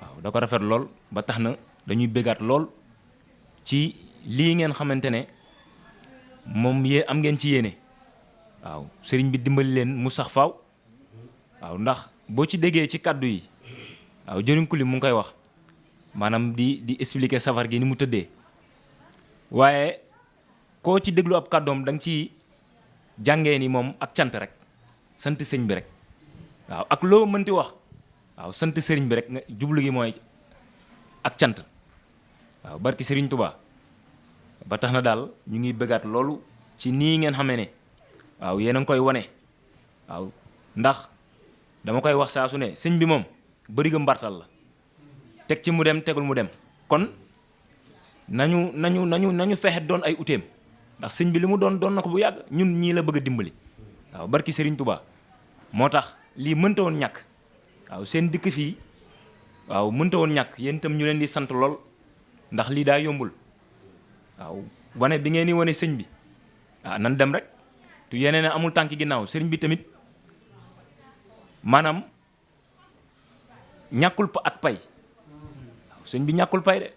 waaw da ko rafet lool ba tax na dañuy bégaat lool ci lii ngeen xamante ne moom am ngeen ci yéene waaw sëriñ bi dimbali leen mu sax faaw waaw ndax boo ci déggee ci kàddu yi waaw jëriñ kuli mu ngi koy wax maanaam di expliquer safar gi ni mu tëddee waaye koo ci déglu ab kàddoom da nga ci jàngee ni moom ak cant rek sant sëñ bi rek waaw ak loo mënti wax waaw sant sëriñ bi rek nga jublu gi mooy ak cant waaw barki sëriñ Tuubaa ba tax na daal ñu ngi bëggaat loolu ci nii ngeen xamee ne waaw yéen a ngi koy wane waaw ndax dama koy wax saa su ne sëñ bi moom bëri ga mbartal la teg ci mu dem tegul mu dem kon nañu fexe doon ay uteem ndax sëñ bi li mu doon na ko bu yàgg ñun ñii la bëgg a dimbali waaw barki sëriñ Tuubaa moo tax lii mënta woon ñàkk waaw seen dikk fii waaw mënta woon ñàkk yéen itam ñu leen di sant lool ndax lii daa yombul waaw wane bi ngeen di wane sëñ bi nan dem rek tu yeneen ne amul tànki ginnaaw sëriñ bi tamit maanaam ñàkkul ak pay waaw sëñ bi ñàkkul pay de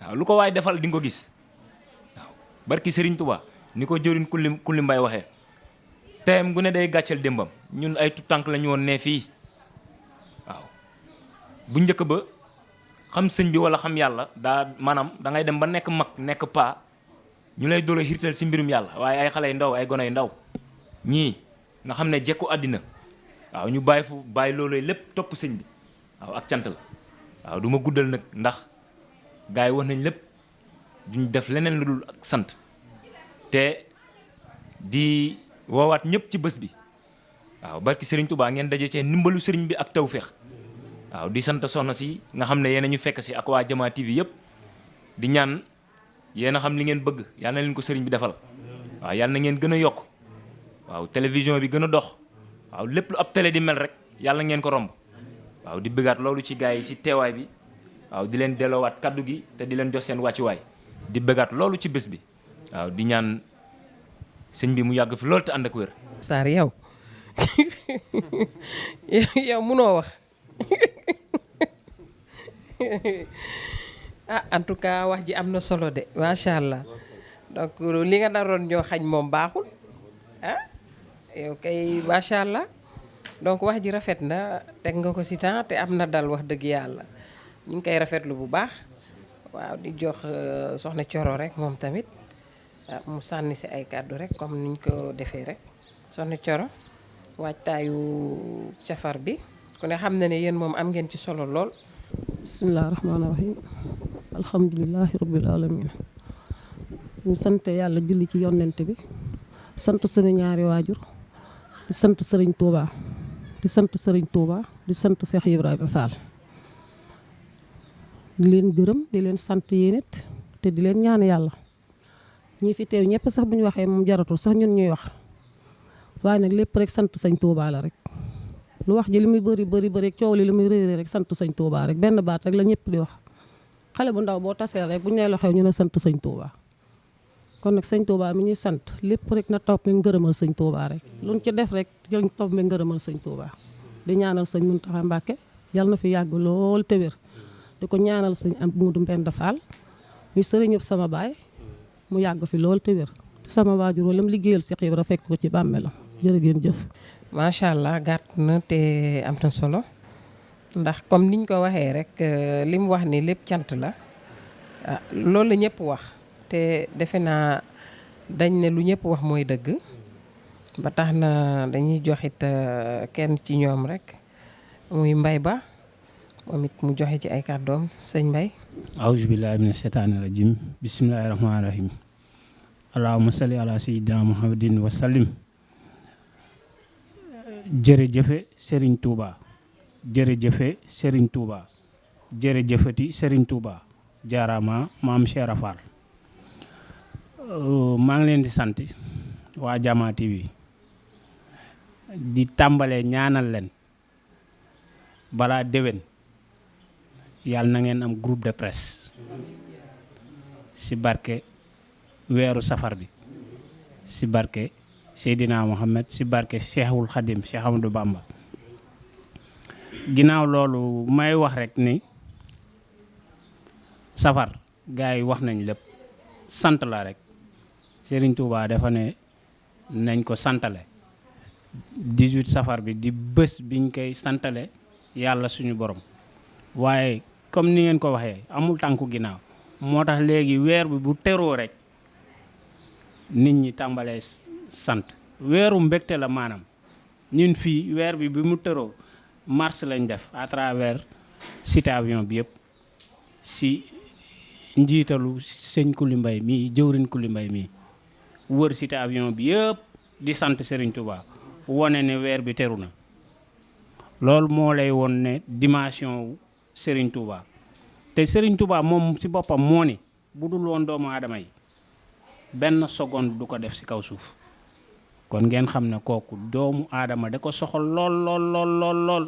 waaw lu ko waay defal di nga ko gis waaw barki sëriñ Tuubaa ni ko jëriñ kulli mbay waxee teyam gu ne day gàcceel démbam ñun ay tutànk la ñu woon ne fii waaw bu njëkk ba xam sëñ bi wala xam yàlla daa maanaam da ngay dem ba nekk mag nekk paa ñu lay doole xirtal si mbirum yàlla waaye ay xale yu ndaw ay gone yu ndaw ñii nga xam ne jekku àddina waaw ñu bàyyi loolu lépp topp sëñ bi waaw ak cant la waaw du ma guddal nag ndax gars yi wax nañ lépp duñ def leneen lu dul ak sant te di woowaat ñëpp ci bés bi waaw barki sëriñ Tuubaa ngeen daje cee ndimbalu sëriñ bi ak tawféex waaw di sant soxna si nga xam ne yéen a ñu fekk si ak waa Jama TV yëpp di ñaan yéen a xam li ngeen bëgg yàlla na leen ko sëriñ bi defal waaw yàlla na ngeen gën a yokk waaw télévision bi gën a dox waaw lépp lu ab télé di mel rek yàlla ngeen ko romb waaw di bëggaat loolu ci gars yi ci teewaay bi waaw di leen delloowaat kaddu gi te di leen jox seen wàccuwaay di bëggaat loolu ci bés bi waaw di ñaan sëñ bi mu yàgg fi loolu te ànd ak wér. Sarr yow yow munoo wax en tout cas wax ji am na solo de macha allah donc li nga naroon ñoo xañ moom baaxul yow kay macha allah donc wax ji rafet na teg nga ko ci temps te am na dal wax dëgg yàlla ñu ngi koy rafetlu bu baax waaw di jox soxna Coro rek moom tamit mu sànni ci ay kàddu rek comme niñ ko defee rek soxna Coro waajtaayu safar bi ku ne xam na ne yéen moom am ngeen ci solo lool. bisimilah rahmaani rahim alhamdulilahi rabbil alamin ñu sant yàlla julli ci yonent bi sant suñu ñaari waajur di sant sëriñ Touba di sant sëriñ Touba di sant Cheikh Ibrahima Fall di leen gërëm di leen sant yéen it te di leen ñaan yàlla ñi fi teew ñëpp sax bu ñu waxee moom jaratul sax ñun ñuy wax waaye nag lépp rek sant sëñ Touba la rek lu wax ji li muy bëri coow li muy réeré rek sant sëñ Touba rek benn baat rek la ñëpp di wax xale bu ndaw boo tasee rek bu ñu nee la xew ñu ne sant sëñ Touba kon nag sëñ Touba mi ñuy sant lépp rek na topp mi ngërëmal sëñ Touba rek luñ ci def rek jël topp mi ngërëmal sëñ Touba di ñaanal sëñ Mountakha Mbacké yàlla na fi yàgg lool te wér di ko ñaanal sëñ Amadou Mbenda Fall ñu sëriñëp sama baay mu yàgg fi lool te wér te sama waajur wala mu liggéeyal Cheikh Ibra fekk ko ci bàmmeelam jërë ngeen jëf. macha allah gàtt na te am na solo ndax comme niñ ko waxee rek li mu wax ni lépp cant la loolu la ñëpp wax te defe naa dañ ne lu ñëpp wax mooy dëgg ba tax na dañuy joxit kenn ci ñoom rek muy mbay ba moom it mu joxe ci ay kàddoom sëñ Mbaye. awuzu billahi mina shaytaani rajim bismillahi rahmaani rahim allahumma salli ala sayyidina muhammadin wa sallim. jërëjëfe Serigne Touba jërëjëfe Serigne Touba jërëjëfati Serigne Touba jaaraama maam Cheikh Rafal maa ngi leen di sant waa Jama TV di tàmbalee ñaanal leen balaa déwén yàlla na ngeen am groupe de presse si barke weeru safar bi si barke Seydina Mohamed si barke Cheikhul Khadim Cheikh Amadou Bamba. ginnaaw loolu may wax rek ni safar gars yi wax nañ lépp sant la rek Serigne Touba dafa ne nañ ko santale 18 safar bi di bés biñ koy santale yàlla suñu borom waaye comme ni ngeen ko waxee amul tànku ginnaaw moo tax léegi weer bi bu teroo rek nit ñi tàmbalee sant weeru mbégte la maanaam ñun fii weer bi bi mu teroo mars lañ def à travers cité avion bi yëpp si njiitalu sëñ Kuli Mbay mii jëwrin Kuli Mbay mii wër cité avion bi yëpp di sant Serigne Touba wone ne weer bi teru na loolu moo lay won ne dimension wu Serigne Touba te Serigne Touba moom si boppam moo ni bu dul woon doomu aadama yi benn seconde du ko def si kaw suuf kon ngeen xam ne kooku doomu aadama da ko soxal lool lool lool lool lool.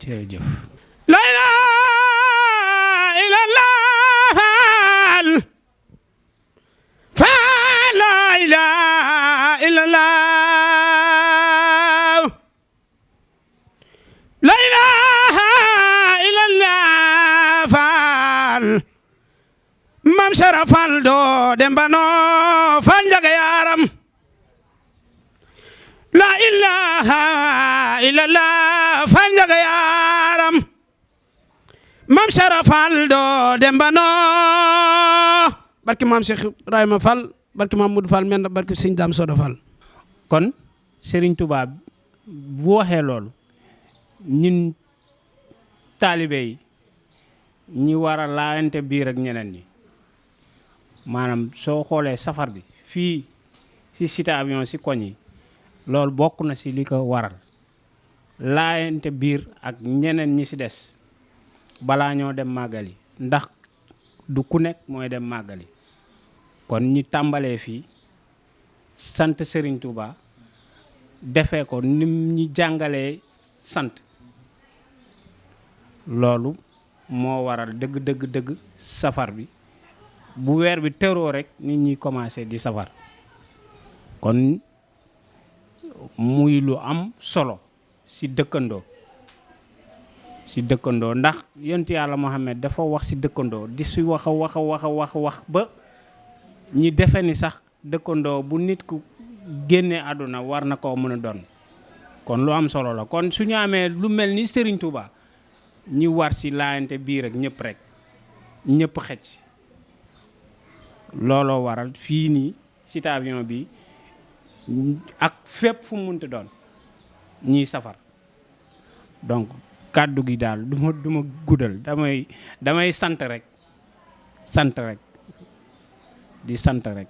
jërëjëf. la ilaha illallah faal la ilaha illallah la ilaha illallah faal mam sarafal do dembano faal njaga yaram la ilaha illallah faal njaga yaram mam sarafal do dembano barki mam Cheikh Ibrahima Fall barki mam Moudou Fall men barki Sëñ Dame Soda Fall. kon Serigne Touba bu waxee loolu ñun taalibe yi ñi war a laayante biir ak ñeneen ñi maanaam soo xoolee safar bi fii si cité avion si koñ yi loolu bokk na si li ko waral laayante biir ak ñeneen ñi si des balaa ñoo dem màggali ndax du ku nekk mooy dem màggali kon ñi tàmbalee fii sant Serigne Touba defee ko nim ñi jàngalee sant loolu moo waral dëgg safar bi bu weer bi teroo rek nit ñi commencé di safar kon muy lu am solo si dëkkandoo ndax yonent yàlla Muhammad dafa wax si dëkkandoo di si wax ba ñi defe ni sax dëkkandoo bu nit ku génnee àdduna war na koo mën a doon kon lu am solo la kon su ñu amee lu mel ni Serigne Touba ñi war si laayante biir ak ñëpp rek ñëpp xëcc looloo waral fii nii cité avion bi ak fépp fu mu munti doon ñiy safar donc kàddu gi daal du ma guddal damay sant rek di sant rek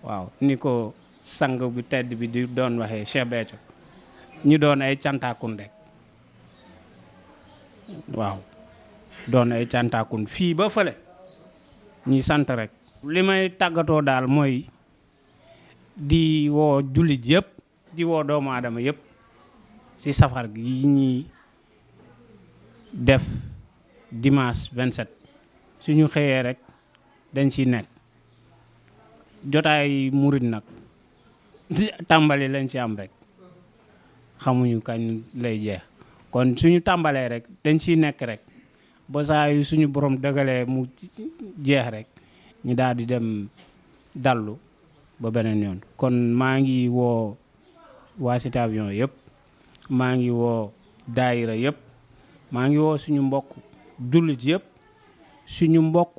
waaw ni ko sang bu tedd bi di doon waxee Cheikh Béthio ñu doon ay cantaakun rek waaw doon ay cantaakun fii ba fële ñuy sant rek li may tàggatoo daal mooy di woo jullit yëpp di woo doomu aadama yëpp ci safar gi yi ñuy def dimanche 27 suñu xëyee rek dañ ciy nekk jotaay murit nag tàmbali lañ ci am rek xamuñu kañ lay jeex kon suñu tàmbalee rek dañ ciy nekk rek ba saa yu suñu borom dëgalee mu jeex rek ñu daal di dem dallu ba beneen yoon kon maa ngi woo waa cité avion yëpp maa ngi woo daayira yëpp maa ngi woo suñu mbokk jullit yëpp suñu mbokk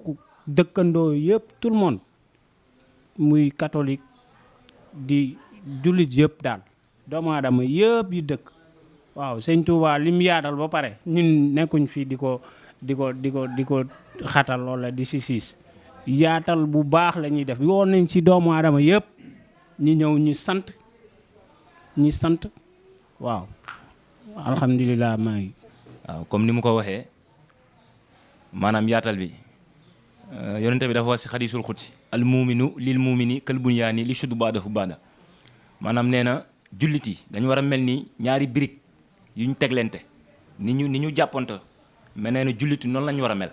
dëkkandoo yëpp tout le monde muy catholique di jullit yëpp daal doomu aadama yëpp yi dëkk waaw sëñ Touba lim yaatal ba pare ñun nekkuñ fii di ko xatal wala di si siis yaatal bu baax la ñuy def yoon nañ si doomu aadama yëpp ñi ñëw ñi sant waaw alhamdulilah maa ngi. waaw comme ni mu ko waxee maanaam yaatal bi yonente bi dafa wax si xadiisul xudsi al muuminu lil muumini kal bunyaani li shuddu baadahu baada maanaam nee na jullit yi dañu war a mel ni ñaari birig yu ñu teglente ni ñu jàppante mais nee na jullit yi noonu la ñu war a mel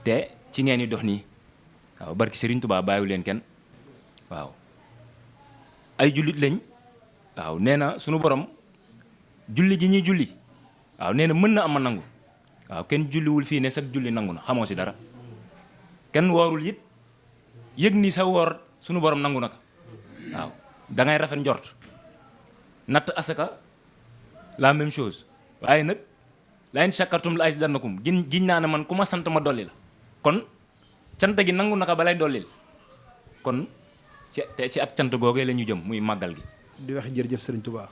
te ci ngeen di dox nii waaw barki Serigne Touba bàyyiwu leen kenn waaw ay jullit lañ waaw nee na sunu borom julli gi ñuy julli waaw nee na mën na am a nangu waaw kenn julliwul fii ne sax julli nangu na xamoo si dara kenn woorul it yëg ni sa woor sunu borom nangu na ko waaw da ngay rafet njort natt asaka la même chose waaye nag la in shakartum la azidannakum giñ naa ne man ku ma sant ma dolli la kon cant gi nangu na ko balay dollil kon si ak cant googee la ñu jëm muy màggal gi. di wax jërëjëf Serigne Touba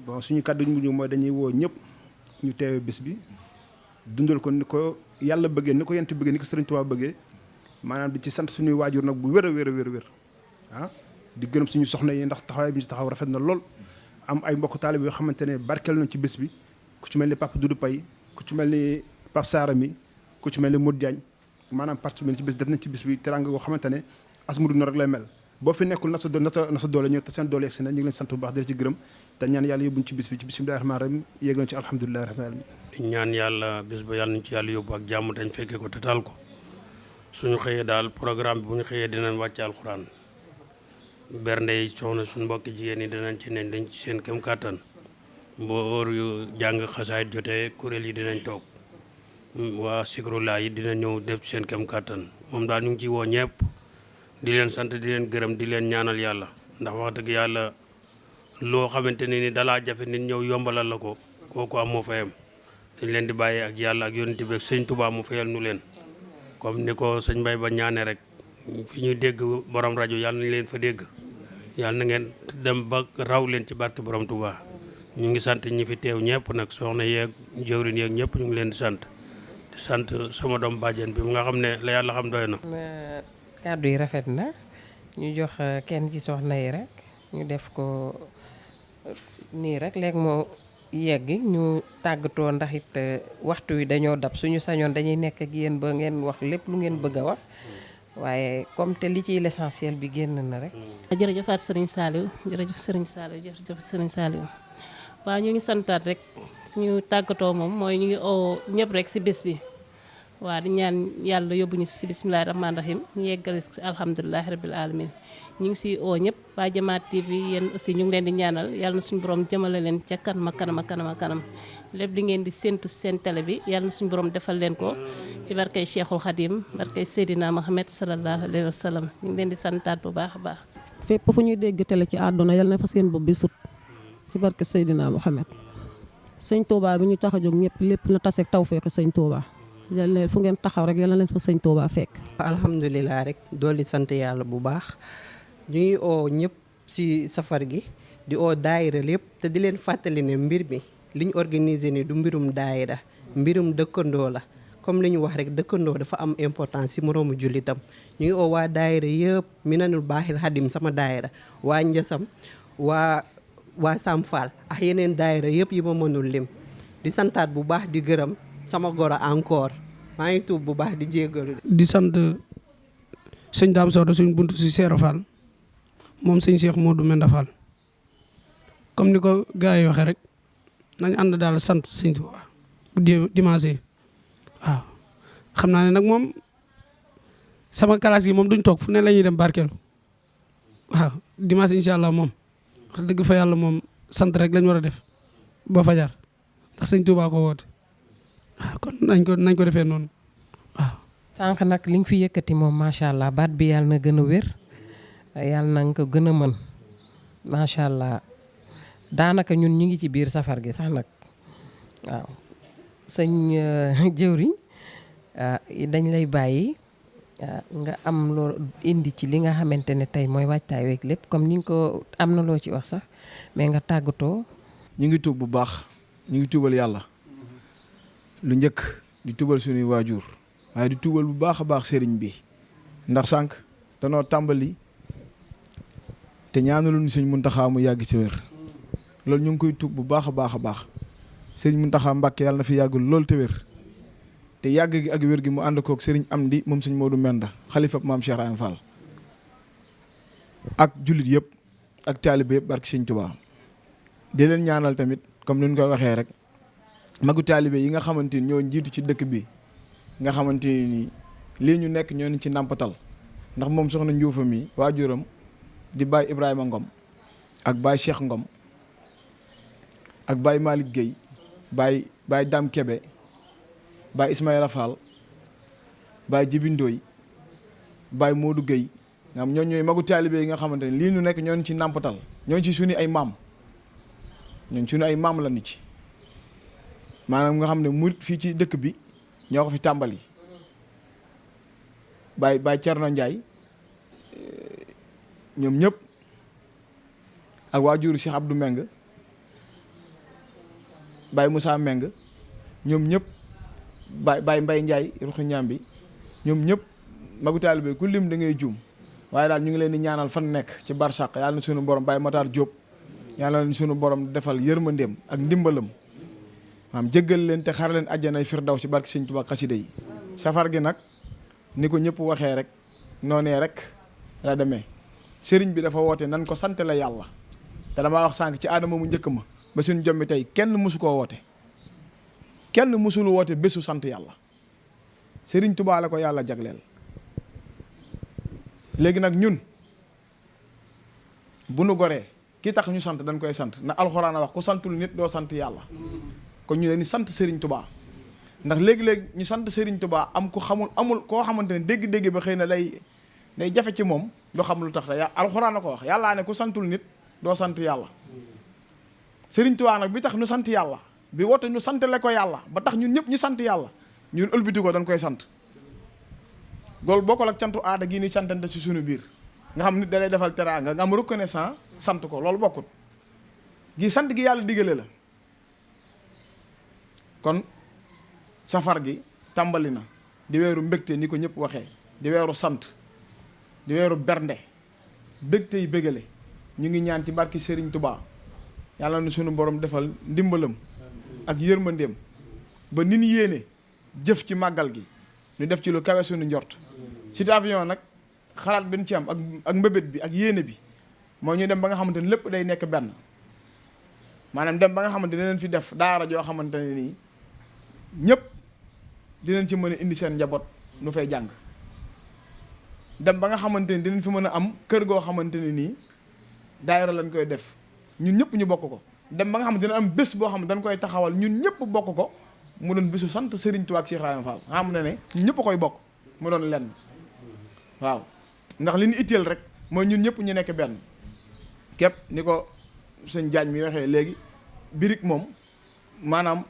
bon suñu kàddu ñu mujj mooy dañuy woo ñëpp ñu teewe bis bi dundal ko ni ko yàlla bëggee ni ko yent bëggee ni ko Serigne Touba bëggee maanaam di ci sant suñuy waajur nag bu wér a wér ah di gërëm suñu soxna yi ndax taxawaay bi ñu ci taxaw rafet na lool am ay mbokk taalib yoo xamante ne barkeel nañ ci bés bi ku ci mel ni Papa Doudou Paye ku ci mel ni Pape Sara mi ku ci mel ni Modou Diagne maanaam participé ci bés def nañ ci bés bi teranga yoo xamante ne asmudu no rek lay mel boo fi nekkul na sa doole ñëw te seen doole yegg si na ñu ngi leen sant bu baax di la ci gërëm te ñaan yàlla yóbbuñ ci bis bi ci bismillahi rahmaani rahim yéeg nañ ci alhamdulillahi rabbil alamin di ñaan yàlla bis ba yàlla nañ ci yàlla yóbbu ak jàmm dañ fekkee ko te taal ko suñu xëyee daal programme bi bu ñu xëyee dinañ wàcce alxuraan bernde yi soxna suñu mbokki jigéen ñi dinañ ci neñ dañ ci seen kem kàttan boo yu jàng xasaayit jotee kuréel yi dinañ toog waa sikrulaa yi dina ñëw def ci seen kem kàttan moom daal ñu ngi ciy woo ñëpp di leen sant di leen gërëm di leen ñaanal yàlla ndax wax dëgg yàlla loo xamante ne ni dalaa jafe nit ñëw yombalal la ko kooku am moo fayam dañ leen di bàyyee ak yàlla ak yonent bi ak sëñ Touba mu fayal nu leen comme ni ko sëñ Mbaye ba ñaane rek fi ñuy dégg borom rajo yàlla nañ leen fa dégg yàlla na ngeen dem ba raw leen ci barke borom Touba ñu ngi sant ñi fi teew ñëpp nag soxna yeeg jëwrin yeeg ñëpp ñu ngi leen di sant sama doom bàjjen bi mu nga xam ne la yàlla xam doy na. kàddu yi rafet na ñu jox kenn ci soxna yi rek ñu def ko nii rek léegi moo yegg ñu tàggatoo ndax it waxtu wi dañoo dab suñu sañoon dañuy nekk ak yéen ba ngeen wax lépp lu ngeen bëgg a wax waaye comme te li ciy l'essentiel bi génn na rek. jërëjëfaat Serigne Saliou jërëjëf Serigne Saliou waaw ñu ngi santaat rek suñu tàggatoo moom mooy ñu ngi oo ñëpp rek si bés bi waaw di ñaan yàlla yóbbuñu si bisimilahi rahmaani rahim ñu yeggale si alhamdulilahi rabil alamin ñu ngi si oo ñëpp waa Jamaat TV yéen aussi ñu ngi leen di ñaanal yàlla na suñu borom jëmale leen ca kanam lépp di ngeen di séntu seen télé bi yàlla na suñu borom defal leen ko ci barkay Cheikhul Khadim barkay Seydina Mohamed sallallahu alayhi wa sallam ñu ngi leen di santaat bu baax a baax. fépp fu ñuy dégg télé ci àdduna yàlla na fa seen bopp bi sut ci barke Seydina Mohamed sëñ Touba bi ñu tax a jóg ñëpp lépp na taseeg tawfeex sëñ Touba. yàlla na fu ngeen taxaw rek yàlla leen fa sëñ Touba fekk. alhamdulilah rek dolli sant yàlla bu baax ñu ngi oo ñëpp si safar gi di oo daayira lépp te di leen fàttali ne mbir mi li ñu organisé ni du mbirum daayira mbirum dëkkandoo la comme li ñu wax rek dëkkandoo dafa am importance si moroomu jullitam ñu ngi oo waa daayira yëpp Minanul Baaxil Xadim sama daayira waa Njasam waa Sam Fall ak yeneen daayira yëpp yi ma mënul lim di santaat bu baax di gërëm sama goro encore maa ngi tuub bu baax di jéggalu di sant sëñ Dame Soda suñ buntu si Seero Fall moom sëñ Cheikh Modou Menda Fall comme ni ko gars yi waxee rek nañ ànd daal sant sëñ Tuubaa bu dimanche waaw xam naa ne nag moom sama classe yi moom duñ toog fu ne la ñuy dem barkeelu waaw dimanche incha allah moom wax dëgg fa yàlla moom sant rek lañ war a def ba fajar ndax sëñ Tuubaa ko woote waaw kon nañ ko defee noonu waaw. sànq nag li nga fi yëkkati moom macha allah baat bi yàlla na gën a wér yàlla na nga ko gën a mën macha allah daanaka ñun ñu ngi ci biir safar gi sax nag waaw sëñ jëwriñ dañ lay bàyyi nga am loo indi ci li nga xamante ne tey mooy waajtaay week lépp comme ni nga ko am na loo ci wax sax mais nga tàggatoo. ñu ngi tuub bu baax ñu ngi tuubal yàlla lu njëkk di tuubal suñuy waajur waaye di tuubal bu baax a baax sëriñ bi ndax sànq danoo tàmbali te ñaanaluñu sëñ Muntaxa mu yàgg ci wér loolu ñu ngi koy tuub bu baax a baax a baax sëriñ Muntaxa Mbàkke yàlla na fi yàggul loolu te wér te yàgg gi ak wér gi mu ànd kook sëriñ Amdi moom sëñ Modou Menda xalifa maam Cheikh Ibrahima Fall ak jullit yëpp ak taalibe yëpp barki sëñ Tuubaa di leen ñaanal tamit comme ni ñu koy waxee rek magu taalibe yi nga xamante ni ñoo jiitu ci dëkk bi nga xamante ni lii ñu nekk ñoo ni ci nàmpatal ndax moom soxna Njuufa mi waajuram di Baye Ibrahima Ngom ak Baye Cheikh Ngom ak Baye Malick Guèye Baye Dame Kébé Baye Ismaïla Fall Baye Jibindooy Baye Modou Guèye nga xam ñooy magu taalibe yi nga xamante ni lii ñu nekk ñoo ci nàmpatal ñoo ci suñu ay maam ñun suñu ay maam la ni ci maanaam nga xam ne murit fii ci dëkk bi ñoo ko fi tàmbali Baye Thierno Ndiaye ñoom ñëpp ak waajuru Cheikh Abdou Meng Baye Moussa Meng ñoom ñëpp Baye Mbaye Ndiaye ruxu ñaam bi ñoom ñëpp magu taalibe ku lim da ngay juum waaye daal ñu ngi leen di ñaanal fan nekk ci barsàq yàlla na suñu borom Baye Matar Diop yàlla na suñu borom defal yërmandeem ak ndimbalam maam jéggal leen te xar leen àjjanay firdaw si barki Sëñ Tuubaa xasida yi safar gi nag ni ko ñëpp waxee rek noonee rek la demee sëriñ bi dafa woote nan ko sant la yàlla te damaa wax sànq ci aadama mu njëkk ma ba suñu jombi tey kenn mësu koo woote kenn mësul woote bésu sant yàlla sëriñ Tuubaa la ko yàlla jagleel léegi nag ñun bu nu goree ki tax ñu sant dañ koy sant na alxuraan a wax ku santul nit doo sant yàlla kon ñu leen di sant Serigne Touba ndax léegi-léegi ñu sant Serigne Touba am ku xamul amul koo xamante ne dégg-dégg ba xëy na day jafe ci moom doo xam lu tax da alxuraan a ko wax yàllaa ne ku santul nit doo sant yàlla Serigne Touba nag bi tax ñu sant yàlla bi woote ñu santale ko yàlla ba tax ñun ñëpp ñu sant yàlla ñun ëlbiti ko dañ koy sant loolu bokkul ak cantu aada gi ni santante si suñu biir nga xam nit da lay defal teraanga nga am reconnaissant sant ko loolu bokkut gi sant gi yàlla digale la kon safar gi tàmbali na di weeru mbégte ni ko ñëpp waxee di weeru sant di weeru bernde bégte yi bégale ñu ngi ñaan ci barki Serigne Touba yàlla na sunu borom defal ndimbalam ak yërmandeem ba ni ñu yéene jëf ci màggal gi ñu def ci lu kawe suñu njort Cité Avion nag xalaat bi ñu ci am ak mbébét bi ak yéene bi mooy ñu dem ba nga xamante ne lépp day nekk benn maanaam dem ba nga xamante ne leen fi def daara joo xamante ne nii ñëpp dinañ ci mën a indi seen njaboot nu fay jàng dem ba nga xamante ni dinañ fi mën a am kër goo xamante ne nii daayira lañ koy def ñun ñëpp ñu bokk ko dem ba nga xamante ne am bés boo xam ne dañ koy taxawal ñun ñëpp bokk ko mu doon bésu sant Serigne Touba ak Cheikh Ibrahima Fall nga xam ne ñun ñëpp koy bokk mu doon lenn waaw ndax li ñu itteel rek mooy ñun ñëpp ñu nekk benn képp ni ko sëñ Jaañ mi waxee léegi birig moom maanaam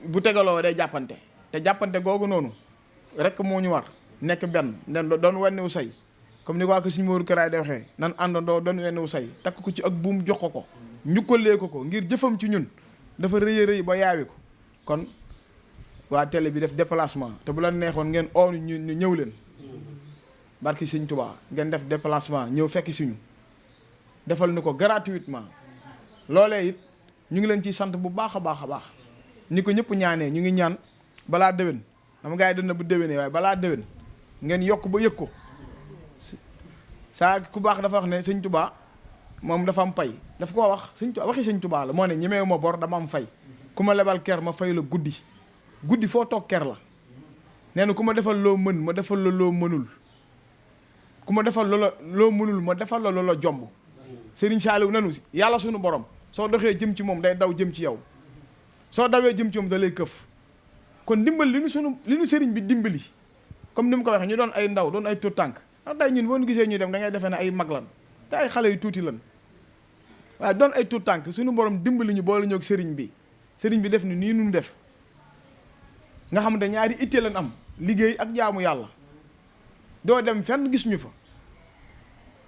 bu tegaloo day jàppante te jàppante googu noonu rek moo ñu war nekk benn nen doon wennewu say comme ni ko ak suñu Moodu Karaay day waxee nan àndandoo doon wennewu say takk ko ci ak buum jox ko njukkalee ko ngir jëfam ci ñun dafa rëy a rëy ba yaawi ko kon waa télé bi def déplacement te bu la neexoon ngeen oonu ñu ñëw leen barki Sëñ Tuubaa ngeen def déplacement ñëw fekk si ñu defal ni ko gratuitement loolee it ñu ngi leen ciy sant bu baax a baax a baax ni ko ñëpp ñaanee ñu ngi ñaan balaa déwén xam gars yi dana bu déwénee waaye balaa déwén ngeen yokk ba yëg ko saa ku baax dafa wax ne Sëñ Tuubaa moom dafa am pay daf koo wax Sëñ Tuubaa waxi Sëñ Tuubaa la moo ne ñemeewu ma bor dama am fay ku ma lebal ker ma fay la guddi foo toog ker la nee na ku ma defal loo mën ma defal la loo mënul ku ma defal loo mënul ma defal la loola jomb Serigne Saliou nanu yàlla sunu borom soo doxee jëm ci moom day daw jëm ci yow soo dawee jëm ci moom da lay këf kon dimbal li nu Serigne bi dimbali comme ni mu ko waxee ñu doon ay ndaw doon ay tuut tànk ndax day ñun boo ñu gisee ñuy dem da ngay defee ne ay mag lan te ay xale yu tuuti lan waaye doon ay tuut tànk suñu borom dimbali ñu boole ñoog Serigne bi def ni nii nu def nga xam ne ñaari ittee lan am liggéey ak jaamu yàlla doo dem fenn gis ñu fa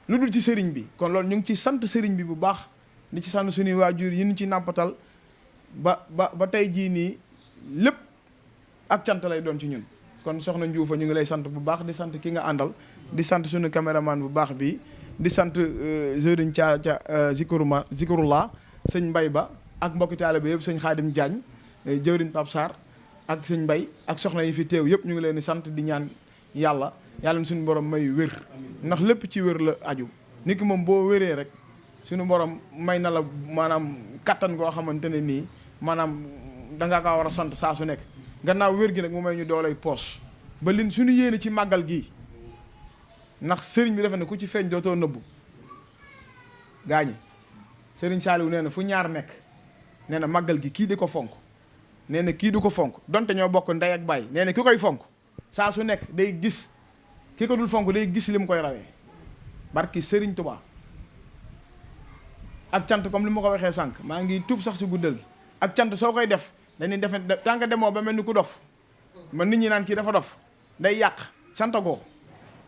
lu dul ci sëriñ bi. kon loolu ñu ngi ci sant sëriñ bi bu baax di ci sant suñuy waajur yi ñu ci nàmpatal ba tey jii nii lépp ak cant lay doon ci ñun. kon soxna Ndioufa ñu ngi lay sant bu baax di sant ki nga àndal di sant suñu caméraman bu baax bi di sant jeudiñ ca Zikrullah sëñ Mbay ba ak mbokki taalibe yëpp sëñ Xaadim Diagne jëwriñ Pape Sarr ak sëñ Mbay ak soxna yi fi teew yëpp ñu ngi leen di sant di ñaan yàlla suñu borom may wér ndax lépp ci wér la aju. nit ki moom boo wéree rek suñu borom may na la maanaam kattan goo xamante ne nii maanaam danga kaa war a sant saa su nekk gannaaw wér gi nag mu may ñu doolay poos ba lin suñu yéene ci màggal gii ndax sëriñ bi defe ne ku ci feeñ dootoo nëbbu gaañi sëriñ Saaliw nee na fu ñaar nekk nee na màggal gi kii di ko fonk nee na kii du ko fonk donte ñoo bokk ndey ak baay nee na ki koy fonk saa su nekk day gis ki ko dul fonk day gis li mu koy rawee barki sëriñ Tuubaa ak cant comme li ma ko waxee sànq maa ngi tuub sax si guddal gi ak cant soo koy def dañuy defe tànk demoo ba mel ni ku dof man nit ñi naan kii dafa dof day yàq cantagoo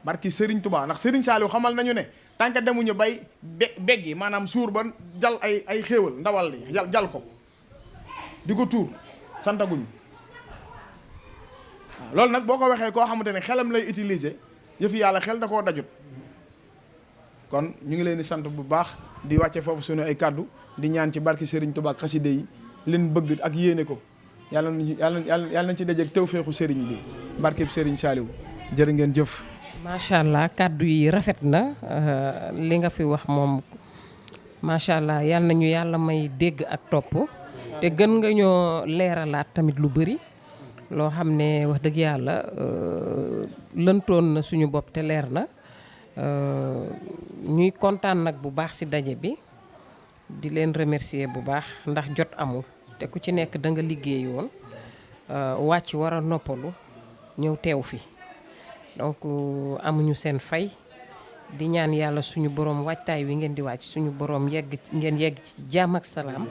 barki Serigne Touba ndax Serigne Saliou xamal nañu ne tànk demuñu bay beggi maanaam suur ba jal ay xéewal ndawal li jal ko di ko tuur santaguñ waaw loolu nag boo ko waxee koo xamante ne xelam lay utiliser yëfi yàlla xel da koo dajut kon ñu ngi leen di sant bu baax di wàcce foofu suñu ay kàddu di ñaan ci barki Serigne Touba ak xaside yi leen bëgg ak yéene ko yàlla nañ ci dajeeg tawfeexu Serigne bi barkeb Serigne Saliou jërë ngeen jëf. macha allah kàddu yi rafet na li nga fi wax moom macha allah yal nañu yàlla may dégg ak topp te gën nga ñoo leeralaat tamit lu bëri loo xam ne wax dëgg yàlla lëntoon na suñu bopp te leer na ñuy kontaan nag bu baax ci daje bi di leen remercier bu baax ndax jot amul te ku ci nekk da nga liggéeyoon wàcc war a noppalu ñëw teew fi. donc amuñu seen fay di ñaan yàlla suñu borom waajtaay wi ngeen di wàcc suñu borom ngeen yegg ci jàmm ak salaam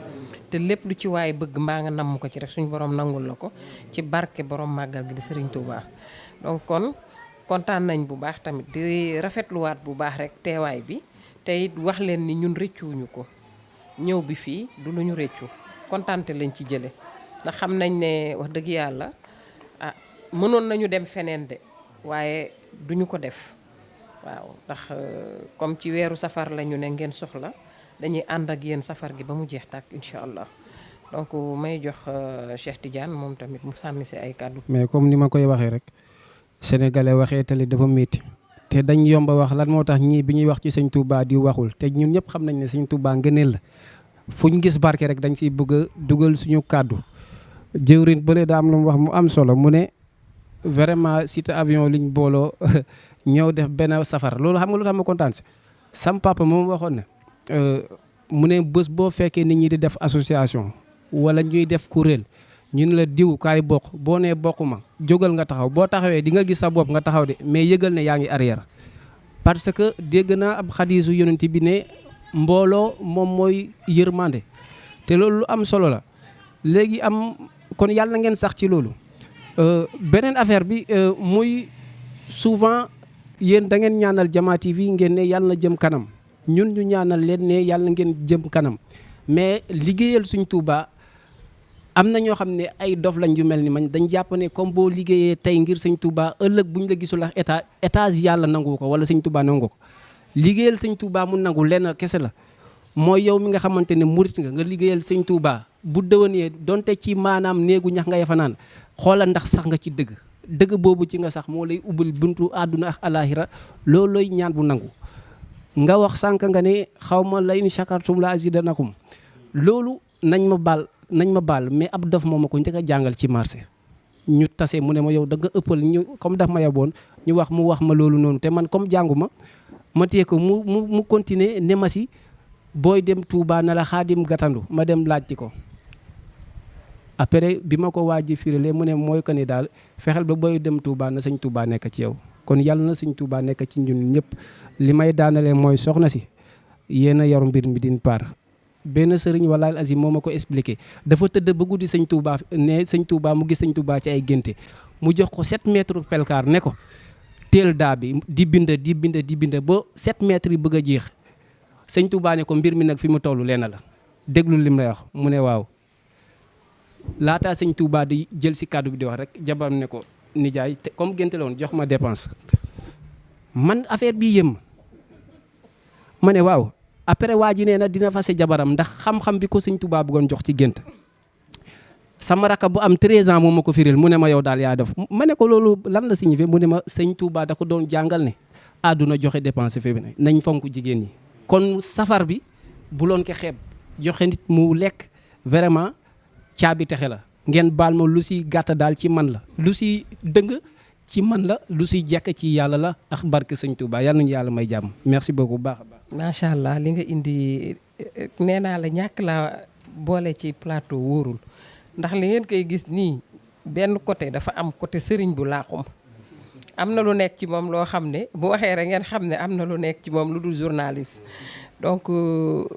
te lépp lu ci waaye bëgg mbaa nga namm ko ci rek suñu borom nangul la ko ci barke borom màggal gi di Serigne Touba. donc kon kontaan nañ bu baax tamit di rafetluwaat bu baax rek teewaay bi te it wax leen ni ñun rëccuwuñu ko ñëw bi fii du lu ñu rëccu kontaante lañ ci jële ndax xam nañ ne wax dëgg yàlla mënoon nañu dem feneen de. waaye duñu ko def waaw ndax comme ci weeru safar lañu ne ngeen soxla dañuy ànd ak yéen safar gi ba mu jeex tàkk incha allah donc may jox Cheikh Tidiane moom tamit mu sànni si ay kàddu. mais comme ni ma koy waxee rek sénégalais waxee tali dafa métti te dañ yomba wax lan moo tax ñii bi ñuy wax ci sëñ Touba di waxul te ñun ñëpp xam nañ ne sëñ Touba ngëneel la fu ñu gis barke rek dañ siy bëgg a dugal suñu kàddu jëwrin bële daa am lu mu wax mu am solo mu ne. vraiment cité avion liñ booloo ñëw def benn safar loolu xam nga lu tax ma kontaan si sam papa moom waxoon ne mu ne bés boo fekkee nit ñi di def association wala ñuy def kuréel ñu ne la diw kaay bokk boo nee bokk ma jógal nga taxaw boo taxawee di nga gis sa bopp nga taxaw de mais yëgal ne yaa ngi arrière parce que dégg naa ab xadiisu yonent bi ne mbooloo moom mooy yërmande te loolu lu am solo la léegi am kon yàlla na ngeen sax ci loolu. beneen affaire bi muy souvent yéen da ngeen ñaanal Jama TV ngeen ne yàlla na jëm kanam ñun ñu ñaanal leen ne yàlla ngeen jëm kanam mais liggéeyal suñ Touba am na ñoo xam ne ay dof lañ yu mel ni man dañ jàpp ne comme boo liggéeyee tey ngir sëñ Touba ëllëg buñ la gisul ak étage yàlla nangu ko wala sëñ Touba nangu ko liggéeyal sëñ Touba mu nangu lenn kese la mooy yow mi nga xamante ne murit nga liggéeyal sëñ Touba bu dëwënee donte ci maanaam néegu ñax nga fanaan xoolal ndax sax nga ci dëgg boobu ci nga sax moo lay ubbil buntu àdduna ak alaaxira loolu lay ñaan bu nangu nga wax sànq nga ne xaw ma la in shakartum la azidanakum loolu nañ ma baal mais ab dof moom ma ko njëkk a jàngal ci marché ñu tase mu ne ma yow da nga ëppal ñu comme daf ma yaboon mu wax ma loolu noonu te man comme jàngu ma téye ko mu continuer ne ma si booy dem Touba na la xaadim gàttandu ma dem laajti ko après bi ma ko waaj firile mu ne mooy que ni daal fexeel ba booy dem Touba na sëñ Touba nekk ci yow kon yàlla na sëñ Touba nekk ci ñun ñëpp li may daanalee mooy soxna si yéen a yor mbir mi d'une part benn sëriñ walaal azim moo ma ko expliqué dafa tëdd ba guddi sëñ Touba ne sëñ Touba mu gis sëñ Touba ci ay génte mu jox ko 7 mètres pelkaar ne ko teel daa bi di bind ba 7 mètres yi bëgg a jeex sëñ Touba ne ko mbir mi nag fi mu toll leen la déglu lim lay wax mu ne waaw. laataa sëñ Touba di jël si kàddu bi di wax rek jabaram ne ko nijaay te comme génte la woon jox ma dépense man affaire bi yëm ma ne waaw après waa ji nee na dina fase jabaram ndax xam-xam bi ko sëñ Touba bëggoon jox ci gént sama raka bu am 13 ans moo ma ko firil mu ne ma yow daal yaa def ma ne ko loolu lan la signifié mu ne ma sëñ Touba da ko doon jàngal ne àdduna joxe dépense fi nañ fonk jigéen ñi kon safar bi bu loon ko xeeb joxe nit mu lekk vraiment caabi texe la ngeen baal ma lu si gàtt daal ci man la lu si dëng ci man la lu si jekk ci yàlla la ak barke sëñ Touba yal nañu yàlla may jàmm merci beaucoup bu baax a baax. macha allah li nga indi nee naa la ñàkk la boole ci plateau wóorul ndax li ngeen koy gis nii benn côté dafa am côté sëriñ bu laaxum am na lu nekk ci moom loo xam ne bu waxee rek ngeen xam ne am na lu nekk ci moom lu dul journaliste donc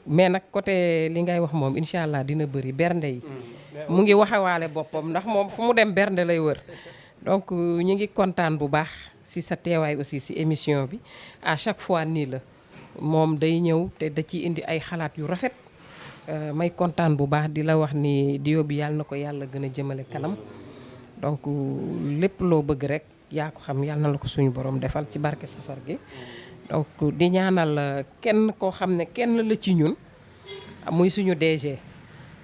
mais nag côté li ngay wax moom incha allah dina bëri bernde yi mu ngi waxawaale boppam ndax moom fu mu dem bernde lay wër donc ñu ngi kontaan bu baax si sa teewaay aussi si émission bi à chaque fois nii la moom day ñëw te da ciy indi ay xalaat yu rafet may kontaan bu baax di la wax ni Dio bi yàlla na ko yàlla gën a jëmale kanam donc lépp loo bëgg rek yaa ko xam yàlla na la ko suñu borom defal ci barke safar gi donc di ñaanal kenn koo xam ne kenn la ci ñun muy suñu DG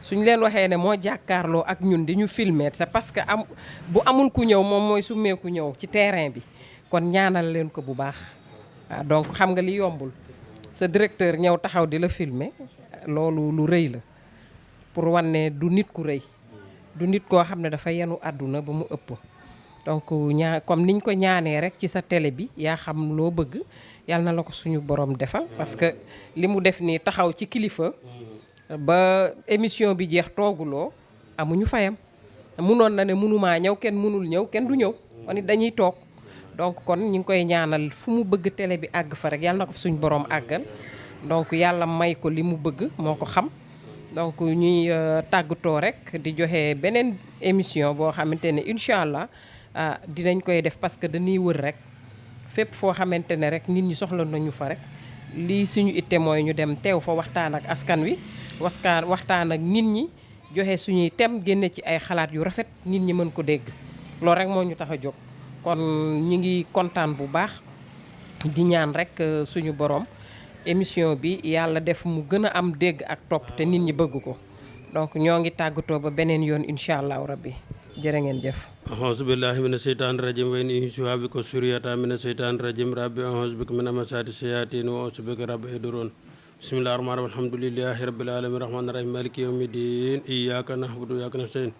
suñ leen waxee ne moo jàkkaarloo ak ñun di ñu filmer c'est parce que bu amul ku ñëw moom mooy summeeku ñëw ci terrain bi kon ñaanal leen ko bu baax waaw donc xam nga li yombul sa directeur ñëw taxaw di la filmer loolu lu rëy la pour wan ne du nit ku rëy du nit koo xam ne dafa yenu àdduna ba mu ëpp donc comme niñ ko ñaanee rek ci sa télé bi yaa xam loo bëgg yàlla na la ko suñu borom defal parce que li mu def nii taxaw ci kilifa ba émission bi jeex tooguloo amuñu fayam munoon na ne mënumaa ñëw kenn mënul ñëw kenn du ñëw kon it dañuy toog donc kon ñu ngi koy ñaanal fu mu bëgg télé bi àgg fa rek yàlla na ko fa suñu borom àggal donc yàlla may ko li mu bëgg moo ko xam donc ñuy tàggatoo rek di joxe beneen émission boo xamante ne incha allah dinañ koy def parce que dañuy wër rek fépp foo xamante ne rek nit ñi soxla nañu fa rek lii suñu itte mooy ñu dem teew fa waxtaan ak askan wi waxtaan ak nit ñi joxe suñuy thème génne ci ay xalaat yu rafet nit ñi mën ko dégg loolu rek moo ñu tax a jóg kon ñi ngi kontaan bu baax di ñaan rek suñu borom émission bi yàlla def mu gën a am dégg ak topp te nit ñi bëgg ko donc ñoo ngi tàggatoo ba beneen yoon incha allahu rabbi jërë ngeen jëf ahousu billahi mina sheytaani rajim wa in u'iizuha bika suriyata mina sheytaani rajim rabbi ahousu bika min amasaati shayatin wa ahousu bika rabbi yahduruun bismillahi rahmaani rahiim alhamdulillahi rabbil alamin rahmaani rahim maliki yawmi din iyyaka na'budu wa iyyaka nasta'in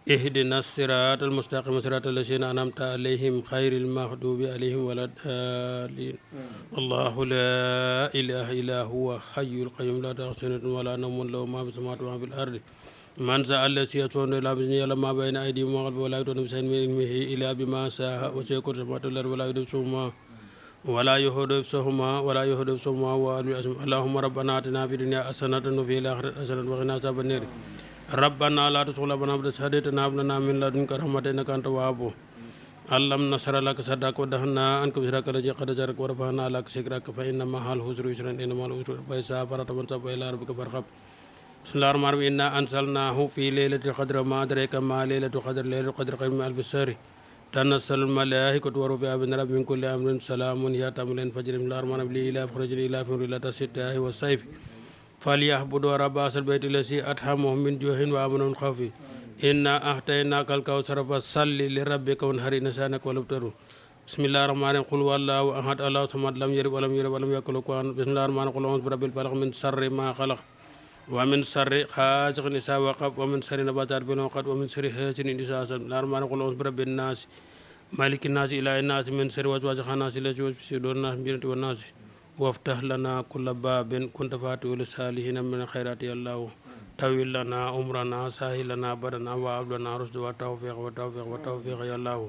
ihdina siraatal mustaqim siraatal lazina an'amta alayhim xayril maxdubi alayhim wala daalin allahu la ilaha illa huwa hayyul qayyum la ta'khudhuhu sinatun wala nawmun lahu ma fis samawati wa ma fil ardi man za allasi yasfawna la bisni yàlla ma bayna aydihim wa khalfahum wala yuhituna bi shay'in min ilmihi illa bima sha'a wa wasi'a kursiyuhu samawati wal ardi wala yuhdifuhuma wa al azim allahumma rabbana atina fid dunya hasanatan wa fil akhirati hasanatan wa qina adhaban nar rabbana la tuzigh qulubana ba'da idh hadaytana wa hab lana min ladunka rahmatan innaka antal wahhab alam nashrah laka sadrak wa wada'na anka wizraka alladhi qad jaraka wa rafa'na laka dhikraka fa inna ma'al usri yusran inna ma'al usri yusran fa idha faragta fansab wa ila rabbika farghab bismillahir rahmanir rahim inna anzalnahu fi laylatil qadri ma adraka ma laylatul qadri laylatul qadri khayrun min alfi shahr tanazzalu al-malaa'ikatu wa ruuhu fiihaa bi-idhni rabbihim min kulli amrin salaamun hiya hattaa matla'il fajri bismillahir rahmanir rahim li-ilaafi qurayshin ilaafihim rihlata shitaa'i was-sayfi falya'budu rabba haazal bayti allazi at'amahum min juu'in wa aamanahum min khawfin inna a'taynaaka al-kawsara fasalli li rabbika wanhar inna shaani'aka huwal abtar bismillahir rahmanir rahim qul huwallahu ahad allahu samad lam yalid wa lam yulad wa lam yakul lahu kufuwan ahad bismillahir rahmanir rahim qul a'uuzu bi rabbil falaq min sharri ma khalaq wa min sharri haasiqin izaa waqab wa min sharri nafaasaati fil 'uqad wa min sharri haasidin izaa hasad bismillahir rahmanir rahim qul a'uuzu bi rabbin naas malikin naas ilaahin naas min sharri waswaasil khannaas allazii yuwaswisu fii suduurin naas minal jinnati wan naas waftah lanaa kulla baabin kunta faatihahu lis-saalihiina minal khayraati ya Allaahu tawil lanaa umranaa sahhil lanaa badanaa wa hab lanaa rushdan wa tawfiiqan ya Allaahu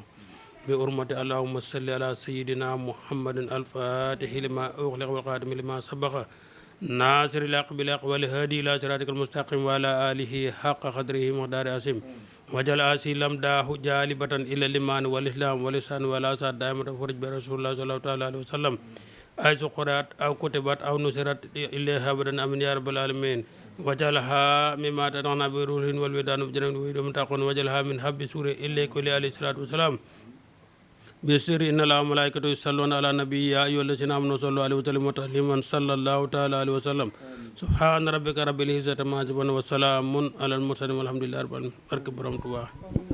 bi hurmati allahumma salli alaa sayyidinaa muhammadin al-faatihi limaa ughliqa wal khaatimi limaa sabaqa naasiril haqqi bil haqqi wal haadi ilaa siraatikal mustaqiim wa alaa aalihi haqqa qadrihi wa miqdaarihi al-aziim wajal asi lam daahu jalibatan ila liman wal islam wal ihsan wal asad daimata farij bi rasulullah sallallahu taala alayhi wa sallam ay suquraat aw kutibat aw nusirat ilayha abadan amin ya rabbal alamin wajalha mimma tadana bi ruhin wal widan bi janam wi dum taqon wajalha min habbi suri ilayka li alayhi salatu wassalam بسر إن الله وملائكته يصلون على النبي يا أيها الذين آمنوا صلوا عليه وسلموا تسليما صلى الله تعالى عليه وسلم سبحان ربك رب العزة عما يصفون وسلام على المرسلين والحمد لله رب العالمين.